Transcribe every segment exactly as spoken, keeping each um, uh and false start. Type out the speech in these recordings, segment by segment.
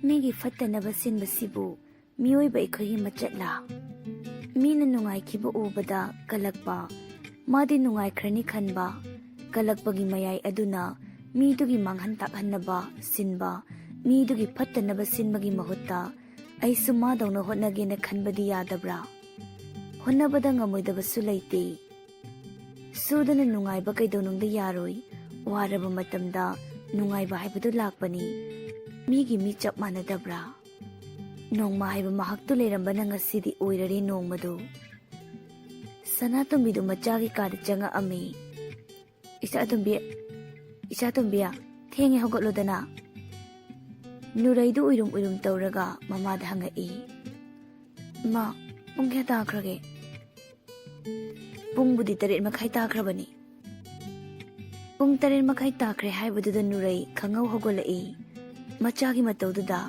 ꯃꯤꯒꯤ ꯐꯠꯇꯅꯕ ꯁꯤꯟꯕꯁꯤꯕꯨ ꯃꯤꯑꯣꯏꯕ ꯑꯩꯈꯣꯏꯒꯤ ꯃꯆꯠꯂꯥ? ꯃꯤꯅ ꯅꯨꯡꯉꯥꯏꯈꯤꯕ ꯎꯕꯗ ꯀꯜꯂꯛꯄ, ꯃꯥꯗꯤ ꯅꯨꯡꯉꯥꯏꯈ꯭ꯔꯅꯤ ꯈꯟꯕ, ꯀꯜꯂꯛꯄꯒꯤ ꯃꯌꯥꯏ ꯑꯗꯨꯅ ꯃꯤꯗꯨꯒꯤ ꯃꯥꯡꯍꯟ ꯇꯥꯛꯍꯟꯅꯕ ꯁꯤꯟꯕ, ꯃꯤꯗꯨꯒꯤ ꯐꯠꯇꯅꯕ ꯁꯤꯟꯕꯒꯤ ꯃꯍꯨꯠꯇ ꯑꯩꯁꯨ ꯃꯥꯗꯧꯅ ꯍꯣꯠꯅꯒꯦꯅ ꯈꯟꯕꯗꯤ ꯌꯥꯗꯕ꯭ꯔꯥ? ꯍꯣꯠꯅꯕꯗ ꯉꯝꯃꯣꯏꯗꯕꯁꯨ ꯂꯩꯇꯦ꯫ ꯁꯨꯗꯅ ꯅꯨꯡꯉꯥꯏꯕ ꯀꯩꯗꯧꯅꯨꯡꯗ ꯌꯥꯔꯣꯏ꯫ ꯋꯥꯔꯕ ꯃꯇꯝꯗ ꯅꯨꯡꯉꯥꯏꯕ ꯍꯥꯏꯕꯗꯨ ꯂꯥꯛꯄꯅꯤ꯫ ꯃꯤꯒꯤ ꯃꯤ ꯆꯞ ꯃꯥꯟꯅꯗꯕ꯭ꯔꯥ? ꯅꯣꯡꯃ ꯍꯥꯏꯕ ꯃꯍꯥꯛꯇꯨ ꯂꯩꯔꯝꯕꯅ ꯉꯁꯤꯗꯤ ꯑꯣꯏꯔꯔꯦ ꯅꯣꯡꯃꯗꯨ꯫ ꯁꯅꯥꯇꯣꯝꯕꯤꯗꯨ ꯃꯆꯥꯒꯤ ꯀꯥꯗ ꯆꯪꯉꯛꯑꯝꯃꯤ꯫ "ꯏꯆꯥꯇꯣꯝꯕꯤ, ꯏꯆꯥꯇꯣꯝꯕꯤ, ꯊꯦꯡꯉꯦ, ꯍꯧꯒꯠꯂꯣꯗꯅ꯫" ꯅꯨꯔꯩꯗꯨ ꯎꯏꯔꯨꯝ ꯎꯏꯔꯨꯝ ꯇꯧꯔꯒ ꯃꯃꯥꯗ ꯍꯪꯉꯛꯏ꯫ "ꯃꯥ, ꯄꯨꯡ ꯀꯌꯥ ꯇꯥꯈ꯭ꯔꯒꯦ?" "ꯄꯨꯡꯕꯨꯗꯤ ꯇꯔꯦꯠ ꯃꯈꯥꯏ ꯇꯥꯈ꯭ꯔꯕꯅꯤ꯫" ꯄꯨꯡ ꯇꯔꯦꯠ ꯃꯈꯥꯏ ꯇꯥꯈ꯭ꯔꯦ ꯍꯥꯏꯕꯗꯨꯗ ꯅꯨꯔꯩ ꯈꯪꯍꯧ ꯍꯧꯒꯠꯂꯛꯏ꯫ ꯃꯆꯥꯒꯤ ꯃꯇꯧꯗꯨꯗ,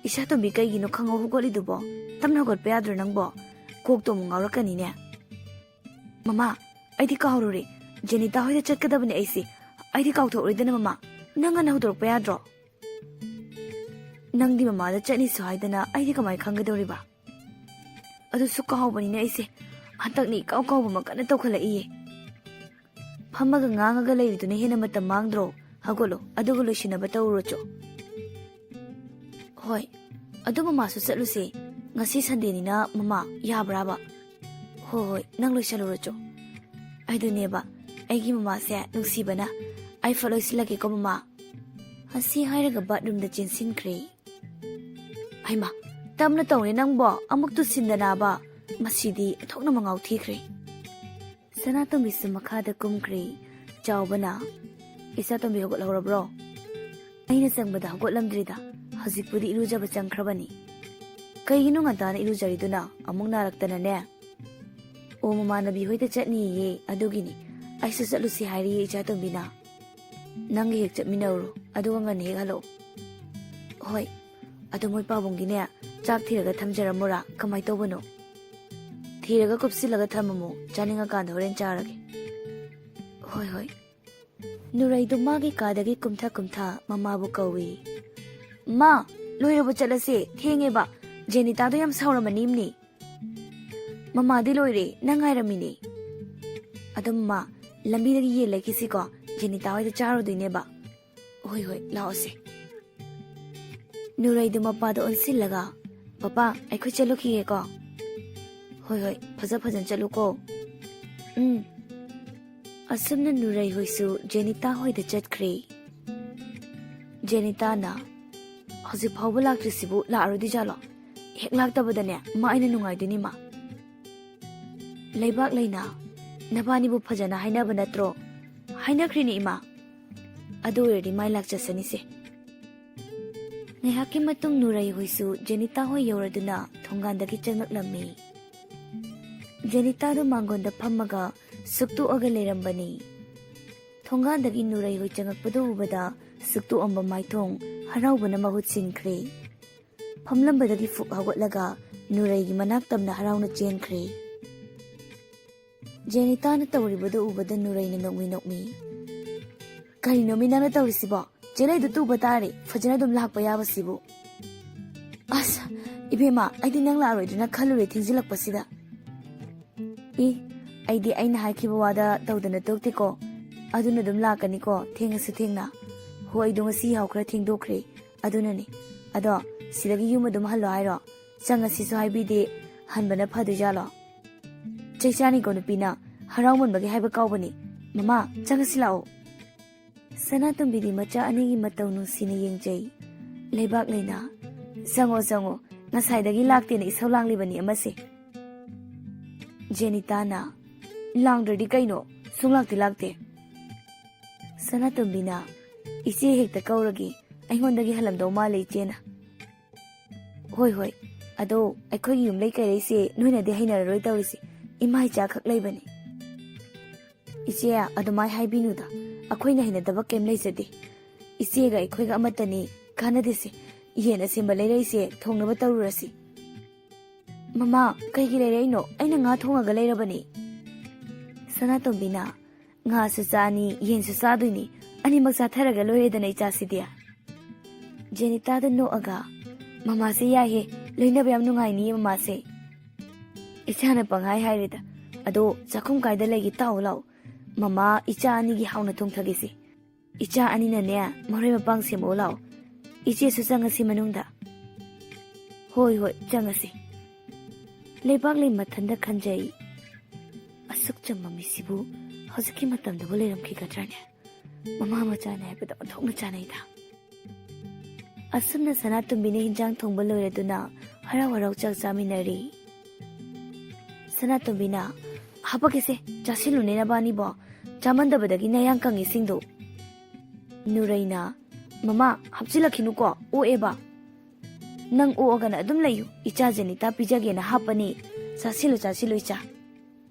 "ꯏꯆꯥꯇꯣꯝꯕꯤ, ꯀꯩꯒꯤꯅꯣ ꯈꯪꯍꯧ ꯍꯧꯒꯠꯂꯤꯗꯨꯕꯣ? ꯇꯞꯅ ꯍꯧꯒꯠꯄ ꯌꯥꯗ꯭ꯔꯣ ꯅꯪꯕꯣ? ꯀꯣꯛꯇꯣ ꯑꯃꯨꯛ ꯉꯥꯎꯔꯛꯀꯅꯤꯅꯦ꯫" "ꯃꯃꯥ, ꯑꯩꯗꯤ ꯀꯥꯎꯔꯨꯔꯦ꯫ ꯖꯦꯅꯤꯇꯥ ꯍꯣꯏꯗ ꯆꯠꯀꯗꯕꯅꯦ ꯑꯩꯁꯦ꯫ ꯑꯩꯗꯤ ꯀꯥꯎꯊꯣꯛꯎꯔꯦꯗꯅ ꯃꯃꯥ꯫ ꯅꯪ ꯉꯟꯅ ꯍꯧꯗꯣꯔꯛꯄ ꯌꯥꯗ꯭ꯔꯣ?" "ꯅꯪꯗꯤ ꯃꯃꯥꯗ ꯆꯠꯅꯤꯁꯨ ꯍꯥꯏꯗꯅ ꯑꯩꯗꯤ ꯀꯃꯥꯏ ꯈꯪꯒꯗꯧꯔꯤꯕ?" "ꯑꯗꯨꯁꯨ ꯀꯥꯎꯕꯅꯤꯅꯦ ꯑꯩꯁꯦ꯫ ꯍꯟꯗꯛꯅꯤ ꯏꯀꯥꯎ ꯀꯥꯎꯕ ꯑꯃ ꯀꯟꯅ ꯇꯧꯈꯠꯂꯛꯏꯌꯦ꯫" "ꯐꯝꯃꯒ ꯉꯥꯡꯉꯒ ꯂꯩꯔꯤꯗꯨꯅ ꯍꯦꯟꯅ ꯃꯇꯝ ꯃꯥꯡꯗ꯭ꯔꯣ? ꯍꯧꯒꯠꯂꯣ, ꯑꯗꯨꯒ ꯂꯣꯏꯁꯤꯟꯅꯕ ꯇꯧꯔꯨꯔꯣ ꯆꯣ꯫" "ꯍꯣꯏ, ꯑꯗꯨ ꯃꯃꯥꯁꯨ ꯆꯠꯂꯨꯁꯦ꯫ ꯉꯁꯤ ꯁꯟꯗꯦꯅꯤꯅ ꯃꯃꯥ, ꯌꯥꯕ꯭ꯔꯥꯕ?" "ꯍꯣꯏ, ꯍꯣꯏ, ꯅꯪ ꯂꯣꯏꯁꯜꯂꯨꯔꯣ ꯆꯣ꯫" "ꯑꯩꯗꯨꯅꯦꯕ, ꯑꯩꯒꯤ ꯃꯃꯥꯁꯦ ꯅꯨꯡꯁꯤꯕꯅ꯫ ꯑꯩ ꯐꯠ ꯂꯣꯏꯁꯤꯜꯂꯒꯦꯀꯣ ꯃꯃꯥ꯫" ꯑꯁꯤ ꯍꯥꯏꯔꯒ ꯕꯥꯠꯔꯨꯝꯗ ꯆꯦꯟꯁꯤꯟꯈ꯭ꯔꯦ꯫ "ꯍꯩꯃꯥ, ꯇꯞꯅ ꯇꯧꯅꯦ ꯅꯪꯕꯣ, ꯑꯃꯨꯛ ꯇꯨꯁꯤꯟꯗꯅꯕ꯫ ꯃꯁꯤꯗꯤ ꯑꯣꯟꯊꯣꯛꯅ ꯃꯉꯥꯎ ꯊꯤꯈ꯭ꯔꯦ꯫" ꯁꯅꯥꯇꯣꯝꯕꯤꯁꯨ ꯃꯈꯥꯗ ꯀꯨꯝꯈ꯭ꯔꯦ꯫ ꯆꯥꯎꯕꯅ, "ꯏꯆꯥꯇꯣꯝꯕꯤ ꯍꯧꯒꯠꯍꯧꯔꯕ꯭ꯔꯣ?" "ꯑꯩꯅ ꯆꯪꯕꯗ ꯍꯧꯒꯠꯂꯝꯗ꯭ꯔꯤꯗ꯫ ꯍꯧꯖꯤꯛꯄꯨꯗꯤ ꯏꯔꯨꯖꯕ ꯆꯪꯈ꯭ꯔꯕꯅꯤ꯫" "ꯀꯩꯒꯤꯅꯣ ꯉꯟꯇꯥꯅ ꯏꯔꯨꯖꯔꯤꯗꯨꯅ? ꯑꯃꯨꯛ ꯅꯥꯔꯛꯇꯅꯅꯦ?" "ꯑꯣ, ꯃꯃꯥꯟꯅꯕꯤ ꯍꯣꯏꯗ ꯆꯠꯅꯤꯌꯦ, ꯑꯗꯨꯒꯤꯅꯤ꯫ ꯑꯩꯁꯨ ꯆꯠꯂꯨꯁꯤ ꯍꯥꯏꯔꯤꯌꯦ ꯏꯆꯥꯇꯣꯝꯕꯤꯅ꯫" "ꯅꯪꯒ ꯍꯦꯛ ꯆꯠꯃꯤꯟꯅꯧꯔꯣ, ꯑꯗꯨꯒ ꯉꯟꯅ ꯍꯦꯛ ꯍꯜꯂꯛꯑꯣ꯫" "ꯍꯣꯏ꯫ ꯑꯗꯣ ꯃꯣꯏ ꯄꯥꯕꯨꯡꯒꯤꯅꯦ, ꯆꯥꯛ ꯊꯤꯔꯒ ꯊꯝꯖꯔꯝꯃꯣꯔꯥ? ꯀꯃꯥꯏ ꯇꯧꯕꯅꯣ?" "ꯊꯤꯔꯒ ꯀꯨꯞꯁꯤꯜꯂꯒ ꯊꯝꯃꯝꯃꯣ, ꯆꯥꯅꯤꯡꯉꯀꯥꯟꯗ ꯍꯣꯔꯦꯟ ꯆꯥꯔꯒꯦ꯫" "ꯍꯣꯏ, ꯍꯣꯏ꯫" ꯅꯨꯔꯩꯗꯨ ꯃꯥꯒꯤ ꯀꯥꯗꯒꯤ ꯀꯨꯝꯊ ꯀꯨꯝꯊ ꯃꯃꯥꯕꯨ ꯀꯧꯏ꯫ "ꯃꯥ, ꯂꯣꯏꯔꯕ ꯆꯠꯂꯁꯦ, ꯊꯦꯡꯉꯦꯕ꯫ ꯖꯦꯅꯤꯇꯥꯗꯣ ꯌꯥꯝ ꯁꯥꯎꯔꯝꯃꯅꯤꯝꯅꯤ꯫ "ꯃꯃꯥꯗꯤ ꯂꯣꯏꯔꯦ, ꯅꯪ ꯉꯥꯏꯔꯝꯃꯤꯅꯦ꯫ ꯑꯗꯣ ꯃꯃꯥ, ꯂꯝꯕꯤꯗꯒꯤ ꯌꯦꯟ ꯂꯩꯈꯤꯁꯤꯀꯣ, ꯖꯦꯅꯤꯇꯥ ꯍꯣꯏꯗ ꯆꯥꯔꯨꯗꯣꯏꯅꯦꯕ꯫" "ꯍꯣꯏ ꯍꯣꯏ, ꯂꯥꯛꯑꯣꯁꯦ꯫" ꯅꯨꯔꯩꯗꯨ ꯃꯄꯥꯗ ꯑꯣꯟꯁꯤꯜꯂꯒ, "ꯄꯄꯥ, ꯑꯩꯈꯣꯏ ꯆꯠꯂꯨꯈꯤꯒꯦꯀꯣ꯫" "ꯍꯣꯏ ꯍꯣꯏ, ꯐꯖ ꯐꯖꯅ ꯆꯠꯂꯨꯀꯣ꯫" "ꯎꯝ꯫" ꯑꯁꯨꯝꯅ ꯅꯨꯔꯩ ꯍꯣꯏꯁꯨ ꯖꯦꯅꯤꯇꯥ ꯍꯣꯏꯗ ꯆꯠꯈ꯭ꯔꯦ꯫ ꯖꯦꯅꯤꯇꯥꯅ, "ꯍꯧꯖꯤꯛ ꯐꯥꯎꯕ ꯂꯥꯛꯇ꯭ꯔꯤꯁꯤꯕꯨ ꯂꯥꯛꯑꯔꯣꯏꯗꯣꯏꯖꯥꯠꯂꯣ? ꯍꯦꯛ ꯂꯥꯛꯇꯕꯗꯅꯦ ꯃꯥ ꯑꯩꯅ ꯅꯨꯡꯉꯥꯏꯗꯣꯏꯅꯤ ꯃꯥ꯫" "ꯂꯩꯕꯥꯛ ꯂꯩꯅ, ꯅꯕꯥꯅꯤꯕꯨ ꯐꯖꯅ ꯍꯥꯏꯅꯕ ꯅꯠꯇ꯭ꯔꯣ?" "ꯍꯥꯏꯅꯈ꯭ꯔꯤꯅꯤ ꯏꯃꯥ꯫" "ꯑꯗꯨ ꯑꯣꯏꯔꯗꯤ ꯃꯥꯏ ꯂꯥꯛꯆꯁꯅꯤꯁꯦ꯫" ꯉꯥꯏꯍꯥꯛꯀꯤ ꯃꯇꯨꯡ ꯅꯨꯔꯩ ꯍꯣꯏꯁꯨ ꯖꯦꯅꯤꯇꯥ ꯍꯣꯏ ꯌꯧꯔꯗꯨꯅ ꯊꯣꯡꯒꯥꯟꯗꯒꯤ ꯆꯪꯂꯛꯂꯝꯃꯤ꯫ ꯖꯦꯅꯤꯇꯥꯗꯨ ꯃꯥꯡꯒꯣꯟꯗ ꯐꯝꯃꯒ ꯁꯨꯛꯇꯣꯛꯑꯒ ꯂꯩꯔꯝꯕꯅꯤ꯫ ꯊꯣꯡꯒꯥꯟꯗꯒꯤ ꯅꯨꯔꯩ ꯍꯣꯏ ꯆꯪꯉꯛꯄꯗꯨ ꯎꯕꯗ ꯁꯨꯛꯇꯣꯛꯑꯝꯕ ꯃꯥꯏꯊꯣꯡ ꯍꯔꯥꯎꯕꯅ ꯃꯍꯨꯠ ꯁꯤꯟꯈ꯭ꯔꯦ꯫ ꯐꯝꯂꯝꯕꯗꯒꯤ ꯐꯨꯛ ꯍꯧꯒꯠꯂꯒ ꯅꯨꯔꯩꯒꯤ ꯃꯅꯥꯛ ꯇꯝꯅ ꯍꯔꯥꯎꯅ ꯆꯦꯟꯈ꯭ꯔꯦ꯫ ꯖꯦꯅꯤꯇꯥꯅ ꯇꯧꯔꯤꯕꯗꯨ ꯎꯕꯗ ꯅꯨꯔꯩꯅ ꯅꯣꯛꯃꯤ ꯅꯣꯛꯃꯤ, "ꯀꯔꯤꯅꯣꯃꯤ ꯅꯪꯅ ꯇꯧꯔꯤꯁꯤꯕꯣ? ꯆꯦꯂꯩꯗꯨ ꯇꯨꯕ ꯇꯥꯔꯦ, ꯐꯖꯅ ꯑꯗꯨꯝ ꯂꯥꯛꯄ ꯌꯥꯕꯁꯤꯕꯨ꯫" "ꯑꯁ, ꯏꯕꯦꯝꯃ, ꯑꯩꯗꯤ ꯅꯪ ꯂꯥꯛꯑꯔꯣꯏꯗ꯭ꯔꯅ ꯈꯜꯂꯨꯔꯦ ꯊꯦꯡꯖꯤꯜꯂꯛꯄꯁꯤꯗ꯫" "ꯏ, ꯑꯩꯗꯤ ꯑꯩꯅ ꯍꯥꯏꯈꯤꯕ ꯋꯥꯗ ꯇꯧꯗꯅ ꯇꯣꯛꯇꯦꯀꯣ꯫ ꯑꯗꯨꯅ ꯑꯗꯨꯝ ꯂꯥꯛꯀꯅꯤꯀꯣ, ꯊꯦꯡꯉꯁꯨ ꯊꯦꯡꯅ꯫ ꯍꯣ, ꯑꯩꯗꯣ ꯉꯁꯤ ꯌꯥꯍꯧ ꯈꯔ ꯊꯦꯡꯗꯣꯛꯈ꯭ꯔꯦ, ꯑꯗꯨꯅꯅꯦ꯫ ꯑꯗꯣ ꯁꯤꯗꯒꯤ ꯌꯨꯝ ꯑꯗꯨꯝ ꯍꯜꯂꯣ ꯍꯥꯏꯔꯣ? ꯆꯪꯉꯁꯤꯁꯨ ꯍꯥꯏꯕꯤꯗꯦ, ꯍꯟꯕꯅ ꯐꯗꯣꯏꯖꯥꯠꯂꯣ?" "ꯆꯩ ꯆꯥꯅꯤꯀꯣ ꯅꯨꯄꯤꯅ, ꯍꯔꯥꯎꯃꯟꯕꯒꯤ ꯍꯥꯏꯕ ꯀꯥꯎꯕꯅꯤ꯫ ꯃꯃꯥ, ꯆꯪꯉꯁꯤ ꯂꯥꯛꯑꯣ꯫" ꯁꯅꯥꯇꯣꯝꯕꯤꯗꯤ ꯃꯆꯥ ꯑꯅꯤꯒꯤ ꯃꯇꯧ ꯅꯨꯡꯁꯤꯅ ꯌꯦꯡꯖꯩ꯫ ꯂꯩꯕꯥꯛ ꯂꯩꯅ, "ꯆꯪꯉꯣ, ꯆꯪꯉꯣ, ꯉꯁꯥꯏꯗꯒꯤ ꯂꯥꯛꯇꯦꯅ ꯏꯁꯧ ꯂꯥꯡꯂꯤꯕꯅꯤ ꯑꯃꯁꯦ꯫" ꯖꯦꯅꯤꯇꯥꯅ, "ꯂꯥꯡꯗ꯭ꯔꯗꯤ ꯀꯩꯅꯣ, ꯁꯨꯡꯂꯥꯛꯇꯤ ꯂꯥꯛꯇꯦ꯫" ꯁꯅꯥꯇꯣꯝꯕꯤꯅ, "ꯏꯆꯦ ꯍꯦꯛꯇ ꯀꯧꯔꯒꯦ, ꯑꯩꯉꯣꯟꯗꯒꯤ ꯍꯜꯂꯝꯗꯧ ꯃꯥꯜꯂꯦ ꯏꯆꯦꯅ꯫" "ꯍꯣꯏ, ꯍꯣꯏ, ꯑꯗꯣ ꯑꯩꯈꯣꯏꯒꯤ ꯌꯨꯝꯂꯩ ꯀꯩꯔꯩꯁꯦ ꯅꯣꯏꯅꯗꯤ ꯍꯩꯅꯔꯔꯣꯏ ꯇꯧꯔꯤꯁꯦ, ꯏꯃꯥ ꯏꯆꯥ ꯈꯛ ꯂꯩꯕꯅꯤ꯫" "ꯏꯆꯦ, ꯑꯗꯨꯃꯥꯏ ꯍꯥꯏꯕꯤꯅꯨꯗ, ꯑꯩꯈꯣꯏꯅ ꯍꯩꯅꯗꯕ ꯀꯩꯝ ꯂꯩꯖꯗꯦ꯫ ꯏꯆꯦꯒ ꯑꯩꯈꯣꯏꯒ ꯑꯃꯠꯇꯅꯤ, ꯀꯥꯟꯅꯗꯦꯁꯦ꯫ ꯌꯦꯟ ꯑꯁꯦꯝꯕ ꯂꯩꯔꯛꯏꯁꯦ, ꯊꯣꯡꯅꯕ ꯇꯧꯔꯨꯔꯁꯤ꯫" "ꯃꯃꯥ, ꯀꯩꯒꯤ ꯂꯩꯔꯛꯏꯅꯣ? ꯑꯩꯅ ꯉꯥ ꯊꯣꯡꯉꯒ ꯂꯩꯔꯕꯅꯤ꯫" ꯁꯅꯥꯇꯣꯝꯕꯤꯅ, "ꯉꯥꯁꯨ ꯆꯥꯅꯤ, ꯌꯦꯟꯁꯨ ꯆꯥꯗꯣꯏꯅꯤ, ꯑꯅꯤꯃꯛ ꯆꯥꯊꯔꯒ ꯂꯣꯏꯔꯦꯗꯅ ꯏꯆꯥꯁꯤꯗꯤ꯫" ꯖꯦꯅꯤꯇꯥꯗ ꯅꯣꯛꯑꯒ, "ꯃꯃꯥꯁꯦ ꯌꯥꯏꯍꯦ, ꯂꯣꯏꯅꯕ ꯌꯥꯝ ꯅꯨꯡꯉꯥꯏꯅꯤꯌꯦ ꯃꯃꯥꯁꯦ꯫ ꯏꯆꯥꯅ ꯄꯪꯍꯥꯏ ꯍꯥꯏꯔꯤꯗ꯫ ꯑꯗꯣ ꯆꯥꯛꯈꯨꯝ ꯀꯥꯏꯗ ꯂꯩꯒꯦ? ꯇꯥꯎ ꯂꯥꯎ꯫ ꯃꯃꯥ ꯏꯆꯥ ꯑꯅꯤꯒꯤ ꯍꯥꯎꯅ ꯊꯣꯡꯊꯒꯦꯁꯦ꯫ ꯏꯆꯥ ꯑꯅꯤꯅꯅꯦ, ꯃꯔꯣꯏ ꯃꯄꯥꯡ ꯁꯦꯝꯃꯛꯑꯣ ꯂꯥꯎ꯫ ꯏꯆꯦꯁꯨ ꯆꯪꯉꯁꯤ ꯃꯅꯨꯡꯗ꯫" "ꯍꯣꯏ, ꯍꯣꯏ, ꯆꯪꯉꯁꯤ꯫" ꯂꯩꯕꯥꯛꯂꯩ ꯃꯊꯟꯇ ꯈꯟꯖꯩ, "ꯑꯁꯨꯛ ꯆꯝꯕ ꯃꯤꯁꯤꯕꯨ ꯍꯧꯖꯤꯛꯀꯤ ꯃꯇꯝꯗꯕꯨ ꯂꯩꯔꯝꯈꯤꯒꯗ꯭ꯔꯅꯦ? ꯃꯃꯥ ꯃꯆꯥꯅꯦ ꯍꯥꯏꯕꯗ ꯑꯣꯟꯊꯣꯛꯅ ꯆꯥꯅꯩꯗ꯫" ꯑꯁꯨꯝꯅ ꯁꯅꯥꯇꯣꯝꯕꯤꯅ ꯍꯤꯟꯖꯥꯡ ꯊꯣꯡꯕ ꯂꯣꯏꯔꯗꯨꯅ ꯍꯔꯥꯎ ꯍꯔꯥꯎ ꯆꯥꯛ ꯆꯥꯃꯤꯟꯅꯔꯤ꯫ ꯁꯅꯥꯇꯣꯝꯕꯤꯅ, "ꯍꯥꯄꯛꯀꯦꯁꯦ, ꯆꯥꯁꯤꯜꯂꯨꯅꯦ ꯅꯕꯥꯅꯤꯕꯣ꯫ ꯆꯥꯃꯟꯗꯕꯗꯒꯤ ꯅꯌꯥꯡ ꯀꯪꯉꯤꯁꯤꯡꯗꯣ꯫" ꯅꯨꯔꯩꯅ, "ꯃꯃꯥ, ꯍꯥꯞꯆꯤꯜꯂꯛꯈꯤꯅꯨꯀꯣ, ꯑꯣꯛꯑꯦꯕ꯫" "ꯅꯪ ꯑꯣꯛꯑꯒꯅ ꯑꯗꯨꯝ ꯂꯩꯌꯨ, ꯏꯆꯥ ꯖꯦꯅꯤꯇꯥ ꯄꯤꯖꯒꯦꯅ ꯍꯥꯞꯄꯅꯤ꯫ ꯆꯥꯁꯤꯜꯂꯨ, ꯆꯥꯁꯤꯜꯂꯨ ꯏꯆꯥ꯫"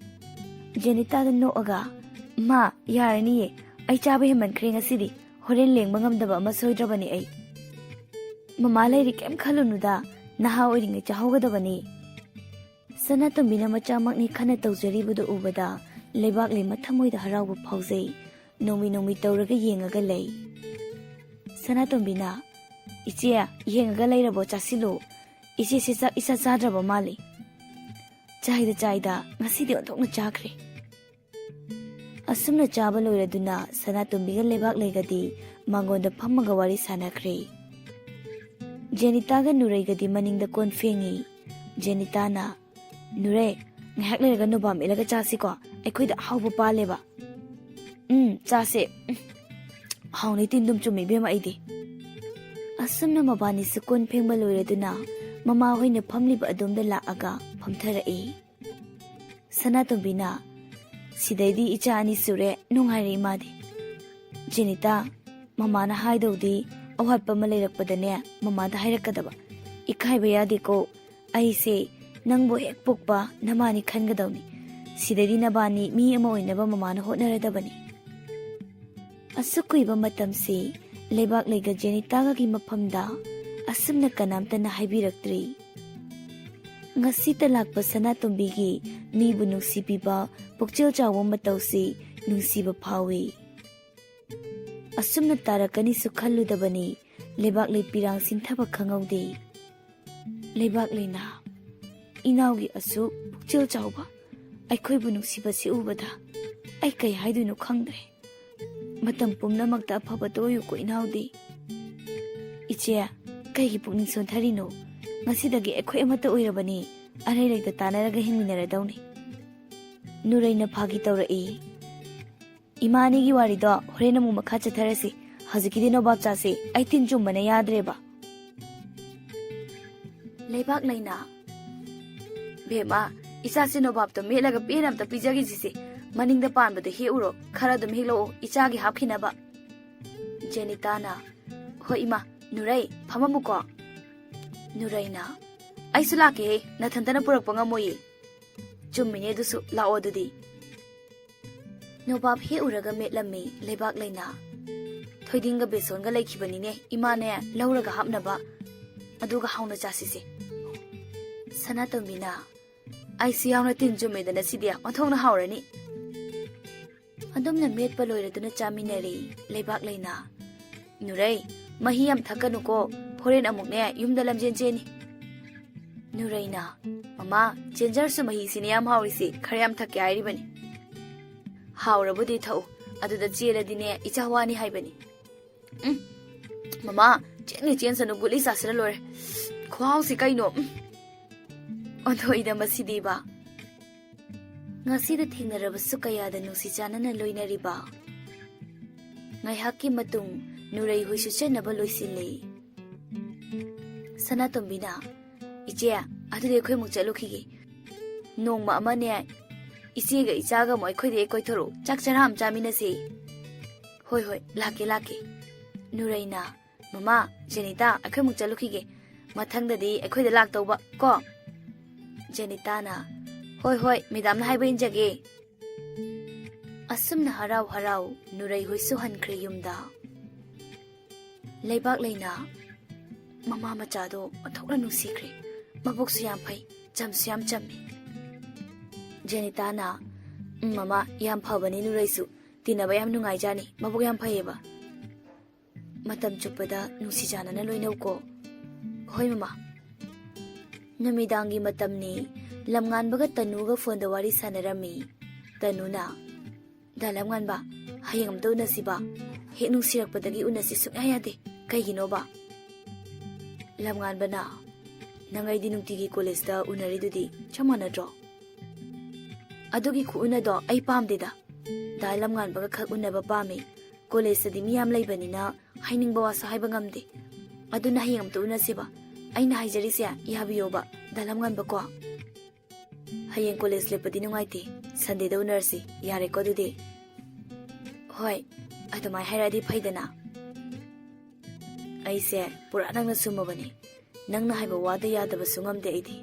ꯖꯦꯅꯤꯇꯥꯗ ꯅꯣꯛꯑꯒ, "ꯃꯥ, ꯌꯥꯔꯅꯤꯌꯦ, ꯑꯩ ꯆꯥꯕ ꯍꯦꯟꯃꯟꯈ꯭ꯔꯦ ꯉꯁꯤꯗꯤ꯫ ꯍꯣꯔꯦꯟ ꯂꯦꯡꯕ ꯉꯝꯗꯕ ꯑꯃ ꯁꯣꯏꯗ꯭ꯔꯕꯅꯤ ꯑꯩ꯫ ꯃꯃꯥ ꯂꯩꯔꯤ, ꯀꯩꯝ ꯈꯜꯂꯨꯅꯨꯗ, ꯅꯍꯥ ꯑꯣꯏꯔꯤꯉꯩ ꯆꯥꯍꯧꯒꯗꯕꯅꯤ꯫" ꯁꯅꯥꯇꯣꯝꯕꯤꯅ ꯃꯆꯥꯃꯛꯅꯤ ꯈꯟꯅ ꯇꯧꯖꯔꯤꯕꯗꯨ ꯎꯕꯗ ꯂꯩꯕꯥꯛꯂꯩ ꯃꯊꯃꯣꯏꯗ ꯍꯔꯥꯎꯕ ꯐꯥꯎꯖꯩ꯫ ꯅꯣꯡꯃꯤ ꯅꯣꯡꯃꯤ ꯇꯧꯔꯒ ꯌꯦꯡꯉꯒ ꯂꯩ꯫ ꯁꯅꯥꯇꯣꯝꯕꯤꯅ, "ꯏꯆꯦ, ꯌꯦꯡꯉꯒ ꯂꯩꯔꯕꯣ? ꯆꯥꯁꯤꯜꯂꯨ꯫ ꯏꯆꯦꯁꯦ ꯆꯥꯛ ꯏꯆꯥ ꯆꯥꯗ꯭ꯔꯕ ꯃꯥꯜꯂꯤ꯫" "ꯆꯥꯏꯗ, ꯆꯥꯏꯗ, ꯉꯁꯤꯗꯤ ꯑꯣꯟꯊꯣꯛꯅ ꯆꯥꯈ꯭ꯔꯦ꯫" ꯑꯁꯨꯝꯅ ꯆꯥꯕ ꯂꯣꯏꯔꯗꯨꯅ ꯁꯅꯥꯇꯣꯝꯕꯤꯒ ꯂꯩꯕꯥꯛꯂꯩꯒꯗꯤ ꯃꯥꯡꯒꯣꯟꯗ ꯐꯝꯃꯒ ꯋꯥꯔꯤ ꯁꯥꯟꯅꯈ꯭ꯔꯦ꯫ ꯖꯦꯅꯤꯇꯥꯒ ꯅꯨꯔꯩꯒꯗꯤ ꯃꯅꯤꯡꯗ ꯀꯣꯟ ꯐꯦꯡꯉꯤ꯫ ꯖꯦꯅꯤꯇꯥꯅ, "ꯅꯨꯔꯩ, ꯉꯥꯏꯍꯥꯛ ꯂꯩꯔꯒ ꯅꯣꯕꯥꯞ ꯃꯦꯠꯂꯒ ꯆꯥꯁꯤꯀꯣ, ꯑꯩꯈꯣꯏꯗ ꯑꯍꯥꯎꯕ ꯄꯥꯜꯂꯦꯕ꯫" "ꯎꯝ, ꯆꯥꯁꯦ꯫ ꯎꯝ, ꯍꯥꯎꯅꯤ ꯇꯤꯟꯗꯨꯝ ꯆꯨꯝꯃꯤ ꯏꯕꯦꯝꯃ ꯑꯩꯗꯤ꯫" ꯑꯁꯨꯝꯅ ꯃꯕꯥꯅꯤꯁꯨ ꯀꯣꯟ ꯐꯦꯡꯕ ꯂꯣꯏꯔꯗꯨꯅ ꯃꯃꯥꯍꯣꯏꯅ ꯐꯝꯂꯤꯕ ꯑꯗꯣꯝꯗ ꯂꯥꯛꯑꯒ ꯐꯝꯊꯔꯛꯏ꯫ ꯁꯅꯥꯇꯣꯝꯕꯤꯅ, "ꯁꯤꯗꯩꯗꯤ ꯏꯆꯥ ꯑꯅꯤ ꯁꯨꯔꯦ, ꯅꯨꯡꯉꯥꯏꯔꯦ ꯏꯃꯥꯗꯤ꯫ ꯖꯦꯅꯤꯇꯥ, ꯃꯃꯥꯅ ꯍꯥꯏꯗꯧꯗꯤ ꯑꯋꯥꯠꯄ ꯑꯃ ꯂꯩꯔꯛꯄꯗꯅꯦ ꯃꯃꯥꯗ ꯍꯥꯏꯔꯛꯀꯗꯕ꯫ ꯏꯀꯥꯏꯕ ꯌꯥꯗꯦꯀꯣ꯫ ꯑꯩꯁꯦ ꯅꯪꯕꯨ ꯍꯦꯛ ꯄꯣꯛꯄ ꯅꯃꯥꯅꯤ ꯈꯟꯒꯗꯧꯅꯤ꯫ ꯁꯤꯗꯩꯗꯤ ꯅꯕꯥꯅꯤ ꯃꯤ ꯑꯃ ꯑꯣꯏꯅꯕ ꯃꯃꯥꯅ ꯍꯣꯠꯅꯔꯗꯕꯅꯤ꯫" ꯑꯁꯨꯛ ꯀꯨꯏꯕ ꯃꯇꯝꯁꯤ ꯂꯩꯕꯥꯛꯂꯩꯒ ꯖꯦꯅꯤꯇꯥꯒꯒꯤ ꯃꯐꯝꯗ ꯑꯁꯨꯝꯅ ꯀꯅꯥꯝꯇꯅ ꯍꯥꯏꯕꯤꯔꯛꯇ꯭ꯔꯤ꯫ ꯉꯁꯤꯇ ꯂꯥꯛꯄ ꯁꯅꯥꯇꯣꯝꯕꯤꯒꯤ ꯃꯤꯕꯨ ꯅꯨꯡꯁꯤꯕꯤꯕ ꯄꯨꯛꯆꯦꯜ ꯆꯥꯎꯕ ꯃꯇꯧꯁꯤ ꯅꯨꯡꯁꯤꯕ ꯐꯥꯎꯏ꯫ ꯑꯁꯨꯝꯅ ꯇꯥꯔꯛꯀꯅꯤꯁꯨ ꯈꯜꯂꯨꯗꯕꯅꯤ꯫ ꯂꯩꯕꯥꯛ ꯂꯩꯄꯤꯔꯥꯡ ꯁꯤꯟꯊꯕ ꯈꯪꯍꯧꯗꯦ꯫ ꯂꯩꯕꯥꯛ ꯂꯩꯅꯥ, ꯏꯅꯥꯎꯒꯤ ꯑꯁꯨꯛ ꯄꯨꯛꯆꯦꯜ ꯆꯥꯎꯕ, ꯑꯩꯈꯣꯏꯕꯨ ꯅꯨꯡꯁꯤꯕꯁꯤ ꯎꯕꯗ ꯑꯩ ꯀꯩ ꯍꯥꯏꯗꯣꯏꯅꯣ ꯈꯪꯗ꯭ꯔꯦ꯫ ꯃꯇꯝ ꯄꯨꯝꯅꯃꯛꯇ ꯑꯐꯕꯇ ꯑꯣꯏꯌꯨꯀꯣ ꯏꯅꯥꯎꯗꯤ꯫ ꯏꯆꯦ, ꯀꯩꯒꯤ ꯄꯨꯛꯅꯤꯡ ꯁꯣꯟꯊꯔꯤꯅꯣ? ꯉꯁꯤꯗꯒꯤ ꯑꯩꯈꯣꯏ ꯑꯃꯠꯇ ꯑꯣꯏꯔꯕꯅꯤ, ꯑꯔꯩ ꯂꯩꯇ ꯇꯥꯟꯅꯔꯒ ꯍꯤꯡꯃꯤꯟꯅꯔꯗꯧꯅꯤ꯫ ꯅꯨꯔꯩꯅ ꯐꯥꯒꯤ ꯇꯧꯔꯛꯏ꯫ ꯏꯃꯥ ꯑꯅꯤꯒꯤ ꯋꯥꯔꯤꯗꯣ ꯍꯣꯔꯦꯟ ꯑꯃꯨꯛ ꯃꯈꯥ ꯆꯠꯊꯔꯁꯤ꯫ ꯍꯧꯖꯤꯛꯀꯤꯗꯤ ꯅꯣꯕꯥꯞ ꯆꯥꯁꯤ, ꯑꯩ ꯇꯤꯟ ꯆꯨꯝꯕꯅ ꯌꯥꯗ꯭ꯔꯦꯕ꯫ ꯂꯩꯕꯥꯛ ꯂꯩꯅꯥ꯫ ꯕꯦꯝꯃ, ꯏꯆꯥꯁꯤ ꯅꯣꯕꯥꯞꯇꯣ ꯃꯦꯠꯂꯒ ꯄꯦꯟꯅ ꯑꯝꯇ ꯄꯤꯖꯈꯤꯁꯤꯁꯦ꯫ ꯃꯅꯤꯡꯗ ꯄꯥꯟꯕꯗꯣ ꯍꯦꯛꯎꯔꯣ, ꯈꯔ ꯑꯗꯨꯝ ꯍꯦꯛꯂꯛꯑꯣ, ꯏꯆꯥꯒꯤ ꯍꯥꯞꯈꯤꯅꯕ꯫ ꯖꯦꯅꯤꯇꯥꯅ, ꯍꯣꯏ ꯏꯃꯥ, ꯅꯨꯔꯩ, ꯐꯝꯃꯝꯃꯨꯀꯣ꯫ ꯅꯨꯔꯩꯅ, ꯑꯩꯁꯨ ꯂꯥꯛꯀꯦꯍꯦ, ꯅꯊꯟꯇꯅ ꯄꯨꯔꯛꯄ ꯉꯝꯃꯣꯏꯌꯦ꯫ ꯆꯨꯝꯃꯤꯅꯦ ꯑꯗꯨꯁꯨ, ꯂꯥꯛꯑꯣ ꯑꯗꯨꯗꯤ꯫ ꯅꯣꯕꯥꯞ ꯍꯦꯛꯎꯔꯒ ꯃꯦꯠꯂꯝꯃꯤ ꯂꯩꯕꯥꯛ ꯂꯩꯅꯥ꯫ ꯊꯣꯏꯗꯤꯡꯒ ꯕꯦꯁꯣꯟꯒ ꯂꯩꯈꯤꯕꯅꯤꯅꯦ, ꯏꯃꯥꯅꯦ ꯂꯧꯔꯒ ꯍꯥꯞꯅꯕ꯫ ꯑꯗꯨꯒ ꯍꯥꯎꯅ ꯆꯥꯁꯤꯁꯦ꯫ ꯁꯅꯥꯇꯣꯝꯕꯤꯅ, ꯑꯩꯁꯨ ꯌꯥꯎꯅ ꯇꯤꯟ ꯆꯨꯝꯃꯦꯗꯅ ꯁꯤꯗꯤ, ꯑꯣꯟꯊꯣꯛꯅ ꯍꯥꯎꯔꯅꯤ꯫ ꯑꯗꯨꯝꯅ ꯃꯦꯠꯄ ꯂꯣꯏꯔꯗꯨꯅ ꯆꯥꯃꯤꯟꯅꯔꯦ ꯂꯩꯕꯥꯛ ꯂꯩꯅꯥ꯫ ꯅꯨꯔꯩ, ꯃꯍꯤ ꯌꯥꯝ ꯊꯛꯀꯅꯨꯀꯣ, ꯍꯣꯔꯦꯟ ꯑꯃꯨꯛꯅꯦ ꯌꯨꯝꯗ ꯂꯝꯖꯦꯟ ꯆꯦꯟꯅꯤ꯫ ꯅꯨꯔꯩꯅ, ꯃꯃꯥ, ꯆꯦꯟꯖꯔꯁꯨ ꯃꯍꯤꯁꯤꯅꯦ ꯌꯥꯝ ꯍꯥꯎꯔꯤꯁꯤ, ꯈꯔ ꯌꯥꯝ ꯊꯛꯀꯦ ꯍꯥꯏꯔꯤꯕꯅꯤ꯫ ꯍꯥꯎꯔꯕꯨꯗꯤ ꯊꯛꯎ, ꯑꯗꯨꯗ ꯆꯦꯜꯂꯗꯤꯅꯦ ꯏꯆꯥ ꯋꯥꯅꯤ ꯍꯥꯏꯕꯅꯤ꯫ ꯎꯝ, ꯃꯃꯥ, ꯆꯦꯟꯅꯤ ꯆꯦꯟꯁꯅꯨ, ꯒꯨꯂꯤ ꯆꯥꯁꯤꯜꯂ ꯂꯣꯏꯔꯦ꯫ ꯈꯨꯍꯥꯎꯁꯤ ꯀꯩꯅꯣ, ꯎꯝ꯫ ꯑꯣꯟꯊꯣꯛꯏꯗ ꯃꯁꯤꯗꯤꯕ꯫ ꯉꯁꯤꯗ ꯊꯦꯡꯅꯔꯕꯁꯨ ꯀꯌꯥꯗ ꯅꯨꯡꯁꯤ ꯆꯥꯟꯅꯅ ꯂꯣꯏꯅꯔꯤꯕ꯫ ꯉꯥꯏꯍꯥꯛꯀꯤ ꯃꯇꯨꯡ ꯅꯨꯔꯩ ꯍꯣꯏꯁꯨ ꯆꯠꯅꯕ ꯂꯣꯏꯁꯤꯜꯂꯤ꯫ ꯁꯅꯥꯇꯣꯝꯕꯤꯅ, "ꯏꯆꯦ, ꯑꯗꯨꯗꯤ ꯑꯩꯈꯣꯏ ꯑꯃꯨꯛ ꯆꯠꯂꯨꯈꯤꯒꯦ꯫ ꯅꯣꯡꯃ ꯑꯃꯅꯦ ꯏꯆꯦꯒ ꯏꯆꯥꯒ ꯑꯃꯨꯛ ꯑꯩꯈꯣꯏꯗ ꯍꯦꯛ ꯀꯣꯏꯊꯣꯔꯛꯎ, ꯆꯥꯛ ꯆꯔꯥ ꯑꯃ ꯆꯥꯃꯤꯟꯅꯁꯦ꯫" "ꯍꯣꯏ, ꯍꯣꯏ, ꯂꯥꯛꯀꯦ, ꯂꯥꯛꯀꯦ꯫" ꯅꯨꯔꯩꯅ, "ꯃꯃꯥ, ꯖꯦꯅꯤꯇꯥ, ꯑꯩꯈꯣꯏ ꯑꯃꯨꯛ ꯆꯠꯂꯨꯈꯤꯒꯦ꯫ ꯃꯊꯪꯗꯗꯤ ꯑꯩꯈꯣꯏꯗ ꯂꯥꯛꯇꯧꯕ ꯀꯣ?" ꯖꯦꯅꯤꯇꯥꯅ, "ꯍꯣꯏ, ꯍꯣꯏ, ꯃꯦꯗꯥꯝꯅ ꯍꯥꯏꯕ ꯏꯟꯖꯒꯦ꯫" ꯑꯁꯨꯝꯅ ꯍꯔꯥꯎ ꯍꯔꯥꯎ ꯅꯨꯔꯩ ꯍꯣꯏꯁꯨ ꯍꯟꯈ꯭ꯔꯦ ꯌꯨꯝꯗ꯫ ꯂꯩꯕꯥꯛ ꯂꯩꯅꯥ꯫ ꯃꯃꯥ ꯃꯆꯥꯗꯣ ꯑꯣꯟꯊꯣꯛꯅ ꯅꯨꯡꯁꯤꯈ꯭ꯔꯦ꯫ ꯃꯕꯨꯛꯁꯨ ꯌꯥꯝ ꯐꯩ, ꯆꯝꯁꯨ ꯌꯥꯝ ꯆꯝꯃꯤ꯫ ꯖꯦꯅꯤꯇꯥꯅ, "ꯎꯝ, ꯃꯃꯥ, ꯌꯥꯝ ꯐꯕꯅꯤ ꯅꯨꯔꯩꯁꯨ꯫ ꯇꯤꯟꯅꯕ ꯌꯥꯝ ꯅꯨꯡꯉꯥꯏꯖꯥꯅꯤ꯫ ꯃꯕꯨꯛ ꯌꯥꯝ ꯐꯩꯌꯦꯕ꯫" ꯃꯇꯝ ꯆꯨꯞꯄꯗ ꯅꯨꯡꯁꯤ ꯆꯥꯟꯅꯅ ꯂꯣꯏꯅꯧꯀꯣ꯫ ꯍꯣꯏ ꯃꯃꯥ꯫ ꯅꯨꯃꯤꯗꯥꯡꯒꯤ ꯃꯇꯝꯅꯤ꯫ ꯂꯝꯉꯥꯟꯕꯒ ꯇꯅꯨꯒ ꯐꯣꯟꯗ ꯋꯥꯔꯤ ꯁꯥꯟꯅꯔꯝꯃꯤ꯫ ꯇꯅꯨꯅ, "ꯗꯥ ꯂꯝꯉꯥꯟꯕ, ꯍꯌꯦꯡ ꯑꯝꯇ ꯎꯅꯁꯤꯕ꯫ ꯍꯦꯛ ꯅꯨꯡꯁꯤꯔꯛꯄꯗꯒꯤ ꯎꯅꯁꯤ ꯁꯨꯡꯌꯥ ꯌꯥꯗꯦ꯫ ꯀꯩꯒꯤꯅꯣꯕ?" ꯂꯝꯉꯥꯟꯕꯅ, "ꯅꯪ ꯑꯩꯗꯤ ꯅꯨꯡꯇꯤꯒꯤ ꯀꯣꯂꯦꯖꯇ ꯎꯅꯔꯤꯗꯨꯗꯤ, ꯆꯞ ꯃꯥꯟꯅꯗ꯭ꯔꯣ?" "ꯑꯗꯨꯒꯤ ꯈꯨꯎꯅꯗꯣ ꯑꯩ ꯄꯥꯝꯗꯦꯗ꯫ ꯗꯥ ꯂꯝꯉꯥꯟꯕꯒ ꯈꯛ ꯎꯅꯕ ꯄꯥꯝꯃꯤ꯫ ꯀꯣꯂꯦꯖꯇꯗꯤ ꯃꯤ ꯌꯥꯝ ꯂꯩꯕꯅꯤꯅ ꯍꯥꯏꯅꯤꯡꯕ ꯋꯥꯁꯨ ꯍꯥꯏꯕ ꯉꯝꯗꯦ꯫ ꯑꯗꯨꯅ ꯍꯌꯦꯡ ꯑꯝꯇ ꯎꯅꯁꯦꯕ꯫ ꯑꯩꯅ ꯍꯥꯏꯖꯔꯤꯁꯦ ꯌꯥꯕꯤꯌꯣꯕ, ꯗꯥ ꯂꯝꯉꯥꯟꯕꯀꯣ꯫ ꯍꯌꯦꯡ ꯀꯣꯂꯦꯖ ꯂꯦꯞꯄꯗꯤ ꯅꯨꯡꯉꯥꯏꯇꯦ꯫ ꯁꯟꯗꯦꯗ ꯎꯅꯔꯁꯤ꯫ ꯌꯥꯔꯦꯀꯣ ꯑꯗꯨꯗꯤ?" "ꯍꯣꯏ, ꯑꯗꯨꯃꯥꯏ ꯍꯥꯏꯔꯛꯑꯗꯤ ꯐꯩꯗꯅ꯫ ꯑꯩꯁꯦ ꯄꯨꯔꯥ ꯅꯪꯅ ꯆꯨꯝꯃꯕꯅꯤ꯫ ꯅꯪꯅ ꯍꯥꯏꯕ ꯋꯥꯗ ꯌꯥꯗꯕꯁꯨ ꯉꯝꯗꯦ ꯑꯩꯗꯤ꯫